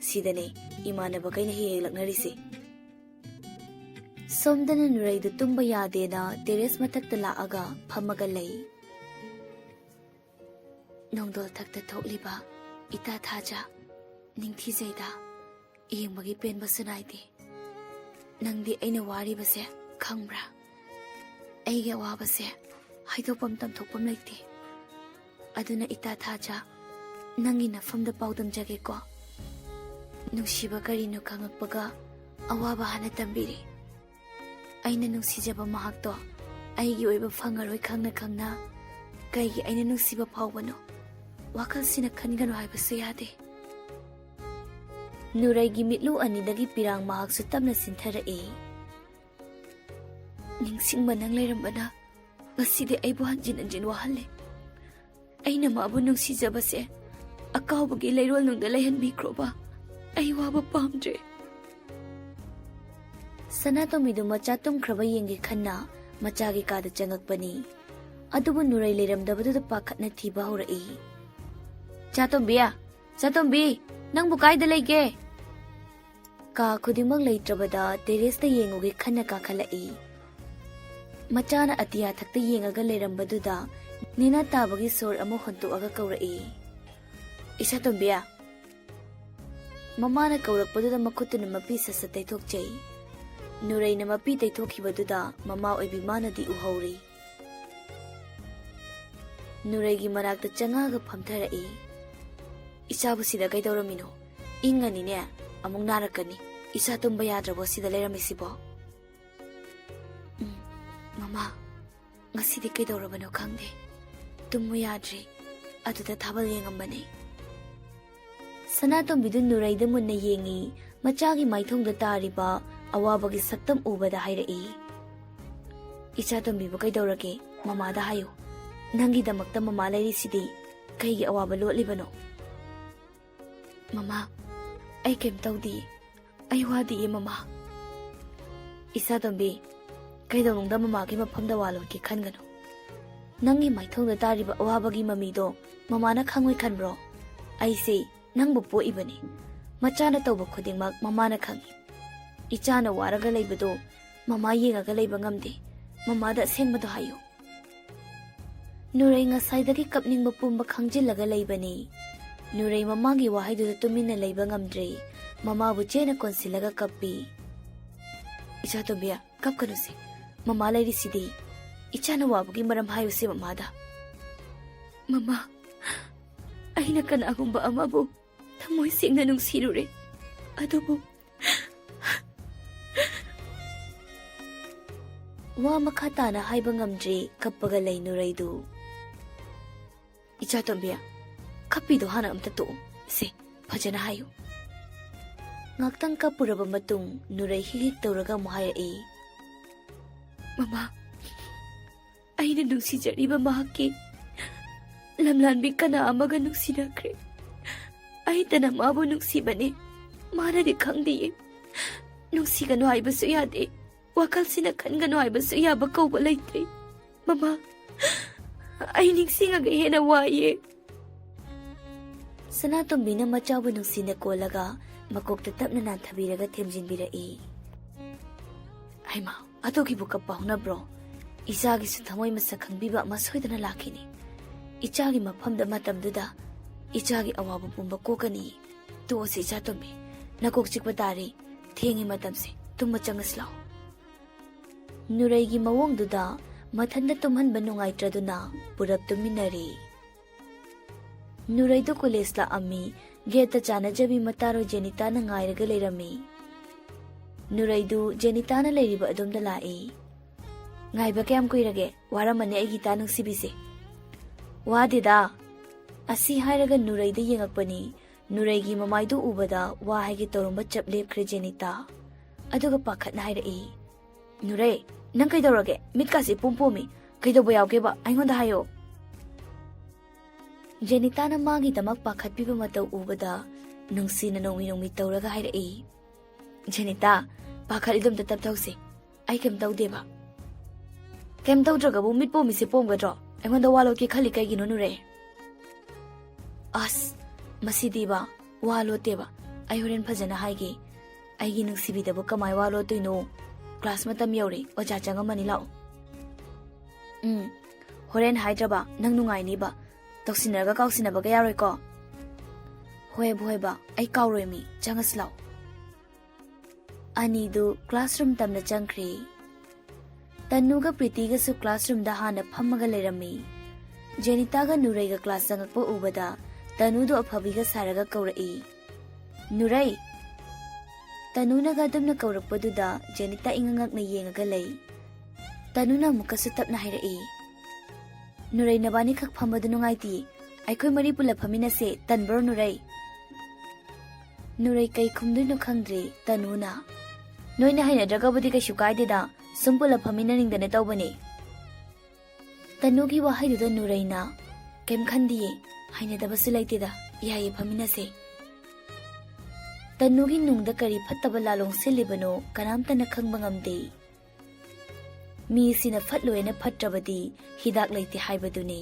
ꯁꯤꯗꯅꯦ ꯏꯃꯥꯟꯅꯕꯈꯩꯅ ꯍꯦꯛ ꯍꯦꯛ ꯂꯛꯅꯔꯤꯁꯦ꯫" ꯁꯣꯝꯗꯅ ꯅꯨꯔꯩꯗꯨ ꯇꯨꯝꯕ ꯌꯥꯗꯦꯅ ꯇꯦꯔꯦꯁ ꯃꯊꯛꯇ ꯂꯥꯛꯑꯒ ꯐꯝꯃꯒ ꯂꯩ꯫ "ꯅꯣꯡꯗꯣꯜ ꯊꯛꯇ ꯊꯣꯛꯂꯤꯕ ꯏꯇꯥ ꯊꯥꯖ, ꯅꯤꯡꯊꯤꯖꯩꯗ, ꯌꯦꯡꯕꯒꯤ ꯄꯦꯟꯕꯁꯨ ꯅꯥꯏꯗꯦ꯫ ꯅꯪꯗꯤ ꯑꯩꯅ ꯋꯥꯔꯤꯕꯁꯦ ꯈꯪꯕ꯭ꯔꯥ? ꯑꯩꯒꯤ ꯑꯋꯥꯕꯁꯦ ꯍꯥꯏꯗꯣꯛꯐꯝ ꯇꯝꯊꯣꯛꯐꯝ ꯂꯩꯇꯦ꯫ ꯑꯗꯨꯅ ꯏꯇꯥ ꯊꯥꯖ, ꯅꯪꯒꯤ ꯅꯐꯝꯗ ꯄꯥꯎꯗꯝꯖꯒꯦꯀꯣ꯫ ꯅꯨꯡꯁꯤꯕ ꯀꯔꯤꯅꯣ ꯈꯪꯉꯛꯄꯒ ꯑꯋꯥꯕ ꯍꯥꯟꯅ ꯇꯝꯕꯤꯔꯦ꯫ ꯑꯩꯅ ꯅꯨꯡꯁꯤꯖꯕ ꯃꯍꯥꯛꯇꯣ ꯑꯩꯒꯤ ꯑꯣꯏꯕ ꯐꯪꯉꯔꯣꯏ ꯈꯪꯅ ꯈꯪꯅ ꯀꯩꯒꯤ ꯑꯩꯅ ꯅꯨꯡꯁꯤꯕ ꯐꯥꯎꯕꯅꯣ? ꯋꯥꯈꯜꯁꯤꯅ ꯈꯟꯒꯅꯨ ꯍꯥꯏꯕꯁꯨ ꯌꯥꯗꯦ꯫" ꯅꯨꯔꯩꯒꯤ ꯃꯤꯠꯂꯨ ꯑꯅꯤꯗꯒꯤ ꯄꯤꯔꯥꯡ ꯃꯍꯥꯛꯁꯨ ꯇꯞꯅ ꯆꯤꯟꯊꯔꯛꯏ꯫ "ꯅꯤꯡꯁꯤꯡꯕ ꯅꯪ ꯂꯩꯔꯝꯕꯅ ꯉꯁꯤꯗꯤ ꯑꯩꯕꯨ ꯍꯟꯖꯤꯟ ꯍꯟꯖꯤꯟ ꯋꯥꯍꯜꯂꯦ꯫ ꯑꯩꯅ ꯃꯥꯕꯨ ꯅꯨꯡꯁꯤꯖꯕꯁꯦ ꯑꯀꯥꯎꯕꯒꯤ ꯂꯩꯔꯣꯜꯅꯨꯡꯗ ꯂꯩꯍꯟꯕꯤꯈ꯭ꯔꯣꯕ꯫ ꯑꯩ ꯋꯥꯕ ꯄꯥꯝꯗ꯭ꯔꯦ꯫" ꯁꯅꯥꯇꯣꯝꯕꯤꯗꯨ ꯃꯆꯥ ꯇꯨꯝꯈ꯭ꯔꯕ ꯌꯦꯡꯒꯦ ꯈꯟꯅ ꯃꯆꯥꯒꯤ ꯀꯥꯗ ꯆꯪꯉꯛꯄꯅꯤ꯫ ꯑꯗꯨꯕꯨ ꯅꯨꯔꯩ ꯂꯩꯔꯝꯗꯕꯗꯨꯗ ꯄꯥꯈꯠꯅ ꯊꯤꯕ ꯍꯧꯔꯛꯏ꯫ "ꯆꯥꯇꯣꯝꯕꯤ! ꯆꯥꯇꯣꯝꯕꯤ! ꯅꯪꯕꯨ ꯀꯥꯏꯗ ꯂꯩꯒꯦ?" ꯀꯥ ꯈꯨꯗꯤꯡꯃꯛ ꯂꯩꯇ꯭ꯔꯕꯗ ꯇꯦꯔꯦꯁꯇ ꯌꯦꯡꯉꯨꯒꯦ ꯈꯟꯅ ꯀꯥꯈꯠꯂꯛꯏ꯫ ꯃꯆꯥꯅ ꯑꯇꯤꯌꯥ ꯊꯛꯇ ꯌꯦꯡꯉꯒ ꯂꯩꯔꯝꯕꯗꯨꯗ ꯅꯦꯅꯥ ꯇꯥꯕꯒꯤ ꯁꯣꯔ ꯑꯃ ꯍꯣꯟꯇꯣꯛꯑꯒ ꯀꯧꯔꯛꯏ, "ꯏꯁꯥꯇꯣꯝꯕꯤ!" ꯃꯃꯥꯅ ꯀꯧꯔꯛꯄꯗꯨꯗ ꯃꯈꯨꯠꯇꯨꯅ ꯃꯄꯤ ꯁꯠ ꯁꯠ ꯇꯩꯊꯣꯛꯆꯩ꯫ ꯅꯨꯔꯩꯅ ꯃꯄꯤ ꯇꯩꯊꯣꯛꯈꯤꯕꯗꯨꯗ ꯃꯃꯥ ꯑꯣꯏꯕꯤ ꯃꯥꯅꯗꯤ ꯎꯍꯧꯔꯤ꯫ ꯅꯨꯔꯩꯒꯤ ꯃꯅꯥꯛꯇ ꯆꯪꯉꯛꯑꯒ ꯐꯝꯊꯔꯛꯏ꯫ "ꯏꯆꯥꯕꯨ ꯁꯤꯗ ꯀꯩꯗꯧꯔꯝꯃꯤꯅꯣ? ꯏꯪꯉꯅꯤꯅꯦ, ꯑꯃꯨꯛ ꯅꯥꯔꯛꯀꯅꯤ꯫ ꯏꯆꯥ ꯇꯨꯝꯕ ꯌꯥꯗ꯭ꯔꯕꯣ ꯁꯤꯗ ꯂꯩꯔꯝꯃꯤꯁꯤꯕꯣ?" "ꯎꯝ, ꯃꯃꯥ, ꯉꯁꯤꯗꯤ ꯀꯩꯗꯧꯔꯕꯅꯣ ꯈꯪꯗꯦ꯫ ꯇꯨꯝꯃꯨ ꯌꯥꯗ꯭ꯔꯤ꯫ ꯑꯗꯨꯗ ꯊꯥꯕꯜ ꯌꯦꯡꯉꯝꯕꯅꯦ꯫" ꯁꯅꯥꯇꯣꯝꯕꯤꯗꯨ ꯅꯨꯔꯩꯗ ꯃꯨꯟꯅ ꯌꯦꯡꯉꯤ꯫ ꯃꯆꯥꯒꯤ ꯃꯥꯏꯊꯣꯡꯗ ꯇꯥꯔꯤꯕ ꯑꯋꯥꯕꯒꯤ ꯁꯛꯇꯝ ꯎꯕꯗ ꯍꯥꯏꯔꯛꯏ, "ꯏꯆꯥꯇꯣꯝꯕꯤꯕꯨ ꯀꯩꯗꯧꯔꯒꯦ? ꯃꯃꯥꯗ ꯍꯥꯏꯌꯨ꯫ ꯅꯪꯒꯤꯗꯃꯛꯇ ꯃꯃꯥ ꯂꯩꯔꯤꯁꯤꯗꯤ꯫ ꯀꯩꯒꯤ ꯑꯋꯥꯕ ꯂꯣꯠꯂꯤꯕꯅꯣ?" "ꯃꯃꯥ, ꯑꯩ ꯀꯩꯝ ꯇꯧꯗꯤꯌꯦ꯫ ꯑꯩ ꯋꯥꯗꯤꯌꯦ, ꯃꯃꯥ꯫" "ꯏꯆꯥꯇꯣꯝꯕꯤ, ꯀꯩꯗꯧꯅꯨꯡꯗ ꯃꯃꯥꯒꯤ ꯃꯐꯝꯗ ꯋꯥ ꯂꯣꯠꯀꯦ ꯈꯟꯒꯅꯨ꯫ ꯅꯪꯒꯤ ꯃꯥꯏꯊꯣꯡꯗ ꯇꯥꯔꯤꯕ ꯑꯋꯥꯕꯒꯤ ꯃꯃꯤꯗꯣ ꯃꯃꯥꯅ ꯈꯪꯉꯣꯏ ꯈꯟꯕ꯭ꯔꯣ? ꯑꯩꯁꯦ ꯅꯪꯕꯨ ꯄꯣꯛꯏꯕꯅꯤ꯫ ꯃꯆꯥꯅ ꯇꯧꯕ ꯈꯨꯗꯤꯡꯃꯛ ꯃꯃꯥꯅ ꯈꯪꯏ꯫ ꯏꯆꯥꯅ ꯋꯥꯔꯒ ꯂꯩꯕꯗꯣ ꯃꯃꯥ ꯌꯦꯡꯉꯒ ꯂꯩꯕ ꯉꯝꯗꯦ꯫ ꯃꯃꯥꯗ ꯑꯁꯦꯡꯕꯗꯣ ꯍꯥꯏꯌꯨ꯫" ꯅꯨꯔꯩ ꯉꯁꯥꯏꯗꯒꯤ ꯀꯞꯅꯤꯡꯕ ꯄꯨꯝꯕ ꯈꯪꯖꯤꯜꯂꯒ ꯂꯩꯕꯅꯤ꯫ ꯅꯨꯔꯩ ꯃꯃꯥꯒꯤ ꯋꯥꯍꯩꯗꯨꯗ ꯇꯨꯃꯤꯟꯅ ꯂꯩꯕ ꯉꯝꯗ꯭ꯔꯦ꯫ ꯃꯃꯥꯕꯨ ꯆꯦꯠꯅ ꯀꯣꯟꯁꯤꯜꯂꯒ ꯀꯞꯄꯤ꯫ "ꯏꯆꯥꯇꯣꯝꯕꯤ, ꯀꯞꯀꯅꯨꯁꯦ꯫ ꯃꯃꯥ ꯂꯩꯔꯤꯁꯤꯗꯤ꯫ ꯏꯆꯥꯅ ꯋꯥꯕꯒꯤ ꯃꯔꯝ ꯍꯥꯏꯌꯨꯁꯦ ꯃꯃꯥꯗ꯫" "ꯃꯃꯥ, ꯑꯩꯅ ꯀꯅꯥꯒꯨꯝꯕ ꯑꯃꯕꯨ ꯊꯃꯣꯏ ꯁꯦꯡꯅ ꯅꯨꯡꯁꯤꯔꯨꯔꯦ꯫ ꯑꯗꯨꯕꯨ꯫" ꯋꯥ ꯃꯈꯥ ꯇꯥꯅ ꯍꯥꯏꯕ ꯉꯝꯗ꯭ꯔꯦ, ꯀꯞꯄꯒ ꯂꯩ ꯅꯨꯔꯩꯗꯨ꯫ "ꯏꯆꯥꯇꯣꯝꯕꯤ, ꯀꯞꯄꯤꯗꯣ ꯍꯥꯟꯅ ꯑꯝꯇ ꯇꯣꯛꯎ꯫ ꯁꯦ, ꯐꯖꯅ ꯍꯥꯏꯌꯨ꯫" ꯉꯥꯛꯇꯪ ꯀꯞꯄꯨꯔꯕ ꯃꯇꯨꯡ ꯅꯨꯔꯩ ꯍꯤꯛ ꯍꯤꯛ ꯇꯧꯔꯒ ꯑꯃꯨꯛ ꯍꯥꯏꯔꯛꯏ, "ꯃꯃꯥ, ꯑꯩꯅ ꯅꯨꯡꯁꯤꯖꯔꯤꯕ ꯃꯍꯥꯛꯀꯤ ꯂꯝꯂꯥꯟꯕꯤ ꯀꯅꯥ ꯑꯃꯒ ꯅꯨꯡꯁꯤꯅꯈ꯭ꯔꯦ꯫ ꯑꯩꯇꯅ ꯃꯥꯕꯨ ꯅꯨꯡꯁꯤꯕꯅꯤ꯫ ꯃꯥꯅꯗꯤ ꯈꯪꯗꯦꯌꯦ꯫ ꯅꯨꯡꯁꯤꯒꯅꯨ ꯍꯥꯏꯕꯁꯨ ꯌꯥꯗꯦ꯫ ꯋꯥꯈꯜꯁꯤꯅ ꯈꯟꯒꯅꯨ ꯍꯥꯏꯕꯁꯨ ꯌꯥꯕ ꯀꯧꯕ ꯂꯩꯇꯦ꯫ ꯃꯃꯥ, ꯑꯩ ꯅꯤꯡꯁꯤꯡꯉꯒ ꯍꯦꯟꯅ ꯋꯥꯏꯌꯦ꯫" ꯁꯅꯥꯇꯣꯝꯕꯤꯅ ꯃꯆꯥꯕꯨ ꯅꯨꯡꯁꯤꯅ ꯀꯣꯜꯂꯒ ꯃꯀꯣꯛꯇ ꯇꯞꯅ ꯅꯥꯟꯊꯕꯤꯔꯒ ꯊꯦꯝꯖꯤꯟꯕꯤꯔꯛꯏ꯫ "ꯍꯩꯃꯥ, ꯑꯗꯨꯒꯤꯕꯨ ꯀꯞꯄ ꯍꯧꯅꯕ꯭ꯔꯣ? ꯏꯆꯥꯒꯤꯁꯨ ꯊꯃꯣꯏ ꯃꯁꯛ ꯈꯪꯕꯤꯕ ꯑꯃ ꯁꯣꯏꯗꯅ ꯂꯥꯛꯈꯤꯅꯤ꯫ ꯏꯆꯥꯒꯤ ꯃꯐꯝꯗ ꯃꯇꯝꯗꯨꯗ ꯏꯆꯥꯒꯤ ꯑꯋꯥꯕ ꯄꯨꯝꯕ ꯀꯣꯛꯀꯅꯤ꯫ ꯇꯣꯛꯑꯁꯤ ꯏꯆꯥꯇꯣꯝꯕꯤ, ꯅꯀꯣꯛ ꯆꯤꯛꯄ ꯇꯥꯔꯦ꯫ ꯊꯦꯡꯉꯤ ꯃꯇꯝꯁꯦ, ꯇꯨꯝꯕ ꯆꯪꯉꯁꯤ ꯂꯥꯛꯑꯣ꯫" ꯅꯨꯔꯩꯒꯤ ꯃꯑꯣꯡꯗꯨꯗ ꯃꯊꯟꯇ ꯇꯨꯝꯍꯟꯕ ꯅꯨꯡꯉꯥꯏꯇ꯭ꯔꯗꯨꯅ ꯄꯨꯔꯞ ꯇꯨꯝꯃꯤꯟꯅꯔꯦ꯫ ꯅꯨꯔꯩꯗꯨ ꯀꯣꯂꯦꯖ ꯂꯥꯛꯑꯝꯃꯤ꯫ ꯒꯦꯠꯇ ꯆꯥꯅꯖꯕꯤ ꯃꯇꯥꯔꯣꯏ ꯖꯦꯅꯤꯇꯥꯅ ꯉꯥꯏꯔꯒ ꯂꯩꯔꯝꯃꯤ꯫ ꯅꯨꯔꯩꯗꯨ ꯖꯦꯅꯤꯇꯥꯅ ꯂꯩꯔꯤꯕ ꯑꯗꯣꯝꯗ ꯂꯥꯛꯏ꯫ "ꯉꯥꯏꯕ ꯀꯌꯥꯝ ꯀꯨꯏꯔꯒꯦ? ꯋꯥꯔꯝꯃꯅꯤ ꯑꯩꯒꯤ ꯏꯇꯥ ꯅꯨꯡꯁꯤꯕꯤꯁꯦ꯫" "ꯋꯥꯗꯦꯗ꯫" ꯑꯁꯤ ꯍꯥꯏꯔꯒ ꯅꯨꯔꯩꯗ ꯌꯦꯡꯉꯛꯄꯅꯤ꯫ ꯅꯨꯔꯩꯒꯤ ꯃꯃꯥꯏꯗꯨ ꯎꯕꯗ ꯋꯥ ꯍꯥꯏꯒꯦ ꯇꯧꯔꯝꯕ ꯆꯞ ꯂꯦꯞꯈ꯭ꯔꯦ ꯖꯦꯅꯤꯇꯥ꯫ ꯑꯗꯨꯒ ꯄꯥꯈꯠꯅ ꯍꯥꯏꯔꯛꯏ, "ꯅꯨꯔꯩ, ꯅꯪ ꯀꯩꯗꯧꯔꯒꯦ? ꯃꯤꯠꯀꯥꯁꯦ ꯏꯄꯣꯝ ꯄꯣꯝꯃꯤ꯫ ꯀꯩꯗꯧꯕ ꯌꯥꯎꯒꯦꯕ? ꯑꯩꯉꯣꯟꯗ ꯍꯥꯏꯌꯣ꯫" ꯖꯦꯅꯤꯇꯥꯅ ꯃꯥꯒꯤꯗꯃꯛ ꯄꯥꯈꯠꯄꯤꯕ ꯃꯇꯧ ꯎꯕꯗ ꯅꯨꯡꯁꯤꯅ ꯅꯣꯡꯃꯤ ꯅꯣꯡꯃꯤ ꯇꯧꯔꯒ ꯍꯥꯏꯔꯛꯏ, "ꯖꯦꯅꯤꯇꯥ, ꯄꯥꯈꯠꯂꯤꯗꯣ ꯑꯝꯇ ꯇꯞꯊꯧꯁꯦ꯫ ꯑꯩ ꯀꯩꯝ ꯇꯧꯗꯦꯕ꯫" "ꯀꯩꯝ ꯇꯧꯗ꯭ꯔꯒꯕꯨ ꯃꯤꯠ ꯄꯣꯝꯃꯤꯁꯦ ꯄꯣꯝꯒꯗ꯭ꯔꯣ? ꯑꯩꯉꯣꯟꯗ ꯋꯥ ꯂꯣꯠꯀꯦ ꯈꯜꯂꯤ ꯀꯩꯒꯤꯅꯣ, ꯅꯨꯔꯩ?" "ꯑꯁ, ꯃꯁꯤꯗꯤꯕ, ꯋꯥ ꯂꯣꯠꯇꯦꯕ꯫ ꯑꯩ ꯍꯣꯔꯦꯟ ꯐꯖꯅ ꯍꯥꯏꯒꯦ꯫ ꯑꯩꯒꯤ ꯅꯨꯡꯁꯤꯕꯤꯗꯕꯨ ꯀꯃꯥꯏ ꯋꯥ ꯂꯣꯠꯇꯣꯏꯅꯣ? ꯀ꯭ꯂꯥꯁ ꯃꯇꯝ ꯌꯧꯔꯦ, ꯑꯣꯖꯥ ꯆꯪꯉꯝꯃꯅꯤ, ꯂꯥꯛꯑꯣ꯫" "ꯎꯝ, ꯍꯣꯔꯦꯟ ꯍꯥꯏꯗ꯭ꯔꯕ ꯅꯪ ꯅꯨꯡꯉꯥꯏꯅꯤꯕ꯫ ꯇꯧꯁꯤꯟꯅꯔꯒ ꯀꯥꯎꯁꯤꯟꯅꯕꯒ ꯌꯥꯔꯣꯏꯀꯣ꯫" "ꯍꯣꯏꯕ, ꯍꯣꯏꯕ, ꯑꯩ ꯀꯥꯎꯔꯣꯏ ꯃꯤ, ꯆꯪꯉꯁꯤ ꯂꯥꯛꯑꯣ꯫" ꯑꯅꯤꯗꯨ ꯀ꯭ꯂꯥꯁꯔꯨꯝ ꯇꯝꯅ ꯆꯪꯈ꯭ꯔꯦ꯫ ꯇꯅꯨꯒ ꯄ꯭ꯔꯤꯇꯤꯒꯁꯨ ꯀ꯭ꯂꯥꯁꯔꯨꯝꯗ ꯍꯥꯟꯅ ꯐꯝꯃꯒ ꯂꯩꯔꯝꯃꯤ꯫ ꯖꯦꯅꯤꯇꯥꯒ ꯅꯨꯔꯩꯒ ꯀ꯭ꯂꯥꯁ ꯆꯪꯉꯛꯄ ꯎꯕꯗ ꯇꯅꯨꯗꯨ ꯑꯐꯕꯤꯒ ꯁꯥꯔꯒ ꯀꯧꯔꯛꯏ, "ꯅꯨꯔꯩ!" ꯇꯅꯨꯅꯒ ꯑꯗꯨꯝꯅ ꯀꯧꯔꯛꯄꯗꯨꯗ ꯖꯦꯅꯤꯇꯥ ꯏꯉꯛ ꯉꯛꯅ ꯌꯦꯡꯉꯒ ꯂꯩ꯫ ꯇꯅꯨꯅ ꯑꯃꯨꯛꯀꯁꯨ ꯇꯞꯅ ꯍꯥꯏꯔꯛꯏ, "ꯅꯨꯔꯩ, ꯅꯕꯥꯅꯤꯈꯛ ꯐꯝꯕꯗꯨ ꯅꯨꯡꯉꯥꯏꯇꯦ꯫ ꯑꯩꯈꯣꯏ ꯃꯔꯤ ꯄꯨꯂꯞ ꯐꯝꯃꯤꯟꯅꯁꯦ꯫ ꯇꯟꯕ꯭ꯔꯣ, ꯅꯨꯔꯩ?" ꯅꯨꯔꯩ ꯀꯩ ꯈꯨꯝꯗꯣꯏꯅꯣ ꯈꯪꯗ꯭ꯔꯦ ꯇꯅꯨꯅ꯫ "ꯅꯣꯏꯅ ꯍꯩꯅꯗ꯭ꯔꯒꯕꯨꯗꯤ ꯀꯩꯁꯨ ꯀꯥꯏꯗꯦꯗ, ꯁꯨꯝ ꯄꯨꯂꯞ ꯐꯝꯃꯤꯟꯅꯅꯤꯡꯗꯅ ꯇꯧꯕꯅꯦ꯫" ꯇꯅꯨꯒꯤ ꯋꯥꯍꯩꯗꯨꯗ ꯅꯨꯔꯩꯅ, "ꯀꯩꯝ ꯈꯟꯗꯤꯌꯦ, ꯍꯩꯅꯗꯕꯁꯨ ꯂꯩꯇꯦꯗ, ꯌꯥꯏꯌꯦ, ꯐꯝꯃꯤꯟꯅꯁꯦ꯫" ꯇꯅꯨꯒꯤ ꯅꯨꯡꯗ ꯀꯔꯤ ꯐꯠꯇꯕ ꯂꯥꯂꯣꯡ ꯁꯤꯜꯂꯤꯕꯅꯣ ꯀꯅꯥꯝꯇꯅ ꯈꯪꯕ ꯉꯝꯗꯦ꯫ ꯃꯤꯁꯤꯅ ꯐꯠꯂꯣꯏꯅ ꯐꯠꯇ꯭ꯔꯕꯗꯤ ꯍꯤꯗꯥꯛ ꯂꯩꯇꯦ ꯍꯥꯏꯕꯗꯨꯅꯤ꯫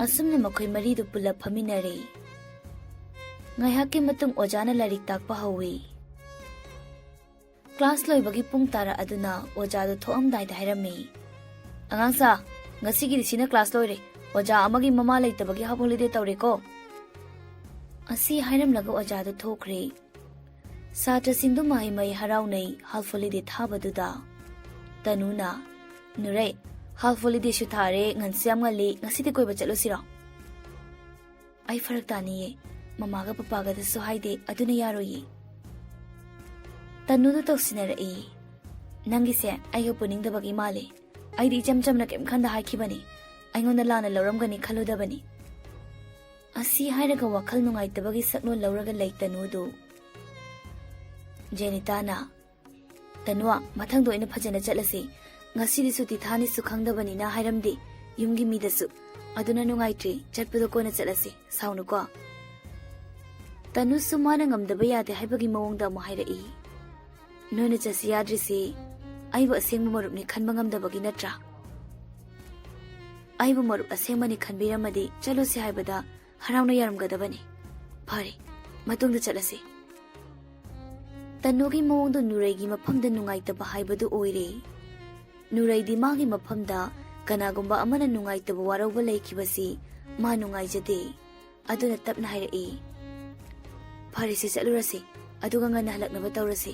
ꯑꯁꯨꯝꯅ ꯃꯈꯣꯏ ꯃꯔꯤꯗꯨ ꯄꯨꯂꯞ ꯐꯝꯃꯤꯟꯅꯔꯦ꯫ ꯉꯥꯏꯍꯥꯛꯀꯤ ꯃꯇꯨꯡ ꯑꯣꯖꯥꯅ ꯂꯥꯏꯔꯤꯛ ꯇꯥꯛꯄ ꯍꯧꯏ꯫ ꯀ꯭ꯂꯥꯁ ꯂꯣꯏꯕꯒꯤ ꯄꯨꯡ ꯇꯥꯔꯛꯑꯗꯨꯅ ꯑꯣꯖꯥꯗꯨ ꯊꯣꯛꯑꯝꯗꯥꯏꯗ ꯍꯥꯏꯔꯝꯃꯤ, "ꯑꯉꯥꯡꯁꯥ, ꯉꯁꯤꯒꯤꯗꯤ ꯁꯤꯅ ꯀ꯭ꯂꯥꯁ ꯂꯣꯏꯔꯦ꯫ ꯑꯣꯖꯥ ꯑꯃꯒꯤ ꯃꯃꯥ ꯂꯩꯇꯕꯒꯤ ꯍꯥꯐ ꯍꯣꯂꯤꯗꯦ ꯇꯧꯔꯦꯀꯣ꯫" ꯑꯁꯤ ꯍꯥꯏꯔꯝꯂꯒ ꯑꯣꯖꯥꯗꯨ ꯊꯣꯛꯈ꯭ꯔꯦ꯫ ꯁꯥꯇ꯭ꯔꯁꯤꯡꯗꯨ ꯃꯍꯩ ꯃꯍꯩ ꯍꯔꯥꯎꯅꯩ ꯍꯥꯐ ꯍꯣꯂꯤꯗꯦ ꯊꯥꯕꯗꯨꯗ꯫ ꯇꯅꯨꯅ, "ꯅꯨꯔꯩ, half holidayꯁꯨ ꯊꯥꯔꯦ, ꯉꯟꯁꯨ ꯌꯥꯝ ꯉꯜꯂꯤ, ꯉꯁꯤꯗꯤ ꯀꯣꯏꯕ ꯆꯠꯂꯨꯁꯤꯔꯣ?" "ꯑꯩ ꯐꯔꯛ ꯇꯥꯅꯤꯌꯦ, ꯃꯃꯥꯒ ꯄꯄꯥꯒꯗꯁꯨ ꯍꯥꯏꯗꯦ, ꯑꯗꯨꯅ ꯌꯥꯔꯣꯏꯌꯦ꯫" ꯇꯅꯨꯗꯨ ꯇꯧꯁꯤꯟꯅꯔꯛꯏ꯫ "ꯅꯪꯒꯤꯁꯦ ꯑꯩꯒ ꯄꯨꯅꯤꯡꯗꯕꯒꯤ ꯃꯥꯜꯂꯤ꯫ ꯑꯩꯗꯤ ꯏꯆꯝ ꯆꯝꯅ ꯀꯩꯝ ꯈꯟꯗ ꯍꯥꯏꯈꯤꯕꯅꯤ꯫ ꯑꯩꯉꯣꯟꯗ ꯂꯥꯟꯅ ꯂꯧꯔꯝꯒꯅꯤ ꯈꯜꯂꯨꯗꯕꯅꯤ꯫" ꯑꯁꯤ ꯍꯥꯏꯔꯒ ꯋꯥꯈꯜ ꯅꯨꯡꯉꯥꯏꯇꯕꯒꯤ ꯁꯛꯂꯣꯟ ꯂꯧꯔꯒ ꯂꯩ ꯇꯅꯨꯗꯨ꯫ ꯖꯦꯅꯤꯇꯥꯅ, "ꯇꯅꯨ, ꯃꯊꯪꯗ ꯑꯣꯏꯅ ꯐꯖꯅ ꯆꯠꯂꯁꯤ꯫ ꯉꯁꯤꯗꯤ ꯁꯨꯇꯤ ꯊꯥꯅꯤꯁꯨ ꯈꯪꯗꯕꯅꯤꯅ ꯍꯥꯏꯔꯝꯗꯦ ꯌꯨꯝꯒꯤ ꯃꯤꯗꯁꯨ꯫ ꯑꯗꯨꯅ ꯅꯨꯡꯉꯥꯏꯇ꯭ꯔꯦ, ꯆꯠꯄꯗꯣ ꯀꯣꯟꯅ ꯆꯠꯂꯁꯤ, ꯁꯥꯎꯅꯨꯀꯣ꯫" ꯇꯅꯨꯁꯨ ꯃꯥꯅ ꯉꯝꯗꯕ ꯌꯥꯗꯦ ꯍꯥꯏꯕꯒꯤ ꯃꯑꯣꯡꯗ ꯑꯃꯨꯛ ꯍꯥꯏꯔꯛꯏ꯫ "ꯅꯣꯏꯅ ꯆꯠꯁꯤ ꯌꯥꯗ꯭ꯔꯤꯁꯤ ꯑꯩꯕꯨ ꯑꯁꯦꯡꯕ ꯃꯔꯨꯞꯅꯤ ꯈꯟꯕ ꯉꯝꯗꯕꯒꯤ ꯅꯠꯇ꯭ꯔꯥ? ꯑꯩꯕꯨ ꯃꯔꯨꯞ ꯑꯁꯦꯡꯕꯅꯤ ꯈꯟꯕꯤꯔꯝꯃꯗꯤ ꯆꯠꯂꯨꯁꯤ ꯍꯥꯏꯕꯗ ꯍꯔꯥꯎꯅ ꯌꯥꯔꯝꯒꯗꯕꯅꯤ꯫ ꯐꯔꯦ, ꯃꯇꯨꯡꯗ ꯆꯠꯂꯁꯤ꯫" ꯇꯅꯨꯒꯤ ꯃꯑꯣꯡꯗꯣ ꯅꯨꯔꯩꯒꯤ ꯃꯐꯝꯗ ꯅꯨꯡꯉꯥꯏꯇꯕ ꯍꯥꯏꯕꯗꯨ ꯑꯣꯏꯔꯦ꯫ ꯅꯨꯔꯩꯗꯤ ꯃꯥꯒꯤ ꯃꯐꯝꯗ ꯀꯅꯥꯒꯨꯝꯕ ꯑꯃꯅ ꯅꯨꯡꯉꯥꯏꯇꯕ ꯋꯥꯔꯧꯕ ꯂꯩꯈꯤꯕꯁꯤ ꯃꯥ ꯅꯨꯡꯉꯥꯏꯖꯗꯦ꯫ ꯑꯗꯨꯅ ꯇꯞꯅ ꯍꯥꯏꯔꯛꯏ, "ꯐꯔꯦꯁꯦ, ꯆꯠꯂꯨꯔꯁꯤ, ꯑꯗꯨꯒ ꯉꯟꯅ ꯍꯜꯂꯛꯅꯕ ꯇꯧꯔꯁꯤ꯫"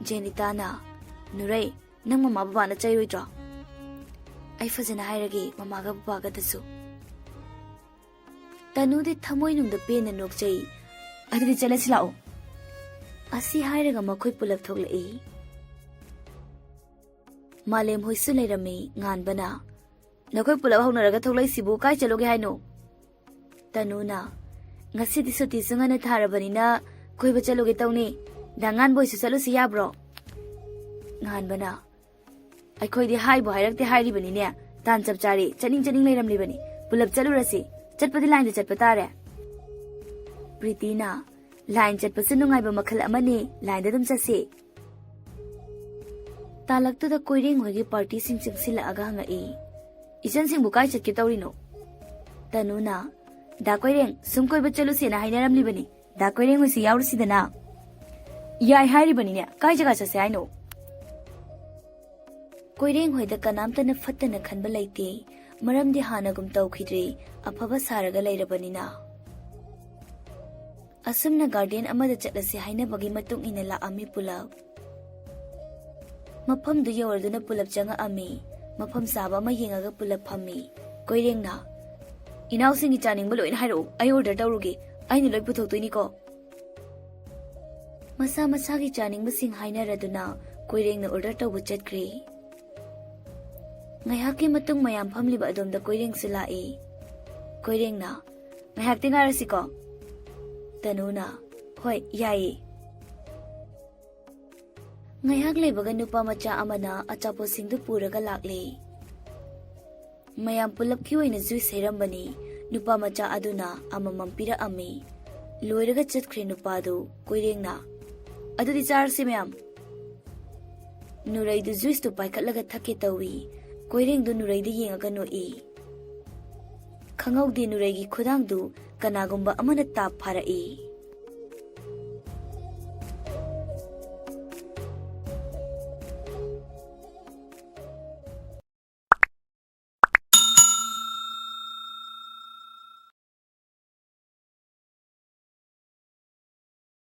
ꯖꯦꯅꯤꯇꯥꯅ, "ꯅꯨꯔꯩ, ꯅꯪ ꯃꯃꯥ ꯕꯕꯥꯅ ꯆꯩꯔꯣꯏꯗ꯭ꯔꯣ?" "ꯑꯩ ꯐꯖꯅ ꯍꯥꯏꯔꯒꯦ ꯃꯃꯥꯒ ꯕꯕꯥꯒꯗꯁꯨ꯫" ꯇꯅꯨꯗꯤ ꯊꯃꯣꯏꯅꯨꯡꯗ ꯄꯦꯟꯅ ꯅꯣꯛꯆꯩ꯫ "ꯑꯗꯨꯗꯤ ꯆꯠꯂꯁꯤ ꯂꯥꯛꯑꯣ꯫" ꯑꯁꯤ ꯍꯥꯏꯔꯒ ꯃꯈꯣꯏ ꯄꯨꯂꯞ ꯊꯣꯛꯂꯛꯏ꯫ ꯃꯥꯂꯦꯝ ꯍꯣꯏꯁꯨ ꯂꯩꯔꯝꯃꯤ꯫ ꯉꯥꯟꯕꯅ, "ꯅꯈꯣꯏ ꯄꯨꯂꯞ ꯍꯧꯅꯔꯒ ꯊꯣꯛꯂꯛꯏꯁꯤꯕꯨ ꯀꯥꯏ ꯆꯠꯂꯨꯒꯦ ꯍꯥꯏꯅꯣ?" ꯇꯅꯨꯅ, "ꯉꯁꯤꯗꯤ ꯁꯨꯇꯤꯁꯨ ꯉꯟꯅ ꯊꯥꯔꯕꯅꯤꯅ ꯀꯣꯏꯕ ꯆꯠꯂꯨꯒꯦ ꯇꯧꯅꯤ꯫ ꯗꯥ ꯉꯥꯟꯕ ꯍꯣꯏꯁꯨ ꯆꯠꯂꯨꯁꯤ ꯌꯥꯕ꯭ꯔꯣ?" ꯉꯥꯟꯕꯅ, "ꯑꯩꯈꯣꯏꯗꯤ ꯍꯥꯏꯕꯨ ꯍꯥꯏꯔꯛꯇꯦ ꯍꯥꯏꯔꯤꯕꯅꯤꯅꯦ꯫ ꯇꯥꯟ ꯆꯞ ꯆꯥꯔꯦ, ꯆꯠꯅꯤꯡ ꯆꯠꯅꯤꯡ ꯂꯩꯔꯝꯂꯤꯕꯅꯤ꯫ ꯄꯨꯂꯞ ꯆꯠꯂꯨꯔꯁꯤ꯫ ꯆꯠꯄꯗꯤ ꯂꯥꯏꯟꯗ ꯆꯠꯄ ꯇꯥꯔꯦ꯫" ꯄ꯭ꯔꯤꯇꯤꯅ, "ꯂꯥꯏꯟ ꯆꯠꯄꯁꯨ ꯅꯨꯡꯉꯥꯏꯕ ꯃꯈꯜ ꯑꯃꯅꯤ, ꯂꯥꯏꯟꯗ ꯑꯗꯨꯝ ꯆꯠꯁꯤ꯫" ꯇꯥꯂꯛꯇꯨꯗ ꯀꯣꯏꯔꯦꯡ ꯍꯣꯏꯒꯤ ꯄꯥꯔꯇꯤꯁꯤꯡ ꯆꯪꯁꯤꯜꯂꯛꯑꯒ ꯍꯪꯉꯛꯏ, "ꯏꯆꯟꯁꯤꯡꯕꯨ ꯀꯥꯏ ꯆꯠꯀꯦ ꯇꯧꯔꯤꯅꯣ?" ꯇꯅꯨꯅ, "ꯗꯥ ꯀꯣꯏꯔꯦꯡ, ꯁꯨꯝ ꯀꯣꯏꯕ ꯆꯠꯂꯨꯁꯦꯅ ꯍꯥꯏꯅꯔꯝꯂꯤꯕꯅꯤ꯫ ꯗꯥ ꯀꯣꯏꯔꯦꯡ ꯍꯣꯏꯁꯨ ꯌꯥꯎꯔꯨꯁꯤꯗꯅ꯫" "ꯌꯥꯏ ꯍꯥꯏꯔꯤꯕꯅꯤꯅꯦ, ꯀꯥꯏ ꯖꯒꯥ ꯆꯠꯁꯦ ꯍꯥꯏꯅꯣ?" ꯀꯣꯏꯔꯦꯡ ꯍꯣꯏꯗ ꯀꯅꯥꯝꯇꯅ ꯐꯠꯇꯅ ꯈꯟꯕ ꯂꯩꯇꯦ, ꯃꯔꯝꯗꯤ ꯍꯥꯟꯅꯒꯨꯝ ꯇꯧꯈꯤꯗ꯭ꯔꯦ, ꯑꯐꯕ ꯁꯥꯔꯒ ꯂꯩꯔꯕꯅꯤꯅ꯫ ꯑꯁꯨꯝꯅ ꯒꯥꯔꯗꯦꯟ ꯑꯃꯗ ꯆꯠꯂꯁꯤ ꯍꯥꯏꯅꯕꯒꯤ ꯃꯇꯨꯡ ꯏꯟꯅ ꯂꯥꯛꯑꯝꯃꯤ ꯄꯨꯂꯞ꯫ ꯃꯐꯝꯗꯨ ꯌꯧꯔꯗꯨꯅ ꯄꯨꯂꯞ ꯆꯪꯉꯛꯑꯝꯃꯤ꯫ ꯃꯐꯝ ꯆꯥꯕ ꯑꯃ ꯌꯦꯡꯉꯒ ꯄꯨꯂꯞ ꯐꯝꯃꯤ꯫ ꯀꯣꯏꯔꯦꯡꯅ, "ꯏꯅꯥꯎꯁꯤꯡꯒꯤ ꯆꯥꯅꯤꯡꯕ ꯂꯣꯏꯅ ꯍꯥꯏꯔꯛꯎ, ꯑꯩ ꯑꯣꯔꯗꯔ ꯇꯧꯔꯨꯒꯦ꯫ ꯑꯩꯅ ꯂꯣꯏ ꯄꯨꯊꯣꯛꯇꯣꯏꯅꯤꯀꯣ꯫" ꯃꯁꯥ ꯃꯁꯥꯒꯤ ꯆꯥꯅꯤꯡꯕꯁꯤꯡ ꯍꯥꯏꯅꯔꯗꯨꯅ ꯀꯣꯏꯔꯦꯡꯅ ꯑꯣꯔꯗꯔ ꯇꯧꯕ ꯆꯠꯈ꯭ꯔꯦ꯫ ꯉꯥꯏꯍꯥꯛꯀꯤ ꯃꯇꯨꯡ ꯃꯌꯥꯝ ꯐꯝꯂꯤꯕ ꯑꯗꯣꯝꯗ ꯀꯣꯏꯔꯦꯡꯁꯨ ꯂꯥꯛꯏ꯫ ꯀꯣꯏꯔꯦꯡꯅ, "ꯉꯥꯏꯍꯥꯛꯇꯤ ꯉꯥꯏꯔꯁꯤꯀꯣ꯫" ꯇꯅꯨꯅ, "ꯍꯣꯏ, ꯌꯥꯏꯌꯦ꯫" ꯉꯥꯏꯍꯥꯛ ꯂꯩꯕꯒ ꯅꯨꯄꯥ ꯃꯆꯥ ꯑꯃꯅ ꯑꯆꯥꯄꯣꯠꯁꯤꯡꯗꯨ ꯄꯨꯔꯒ ꯂꯥꯛꯂꯦ꯫ ꯃꯌꯥꯝ ꯄꯨꯂꯞꯀꯤ ꯑꯣꯏꯅ ꯖꯨꯏꯁ ꯍꯩꯔꯝꯕꯅꯤ꯫ ꯅꯨꯄꯥ ꯃꯆꯥ ꯑꯗꯨꯅ ꯑꯃꯃꯝ ꯄꯤꯔꯛꯑꯝꯃꯤ꯫ ꯂꯣꯏꯔꯒ ꯆꯠꯈ꯭ꯔꯦ ꯅꯨꯄꯥꯗꯨ꯫ ꯀꯣꯏꯔꯦꯡꯅ, "ꯑꯗꯨꯗꯤ ꯆꯥꯔꯁꯤ ꯃꯌꯥꯝ꯫" ꯅꯨꯔꯩꯗꯨ ꯖꯨꯏꯁꯇꯨ ꯄꯥꯏꯈꯠꯂꯒ ꯊꯛꯀꯦ ꯇꯧꯏ꯫ ꯀꯣꯏꯔꯦꯡꯗꯨ ꯅꯨꯔꯩꯗ ꯌꯦꯡꯉꯒ ꯅꯣꯛꯏ꯫ ꯈꯪꯍꯧꯗꯦ ꯅꯨꯔꯩꯒꯤ ꯈꯨꯗꯥꯡꯗꯨ ꯀꯅꯥꯒꯨꯝꯕ ꯑꯃꯅ ꯇꯥꯞ ꯐꯥꯔꯛꯏ꯫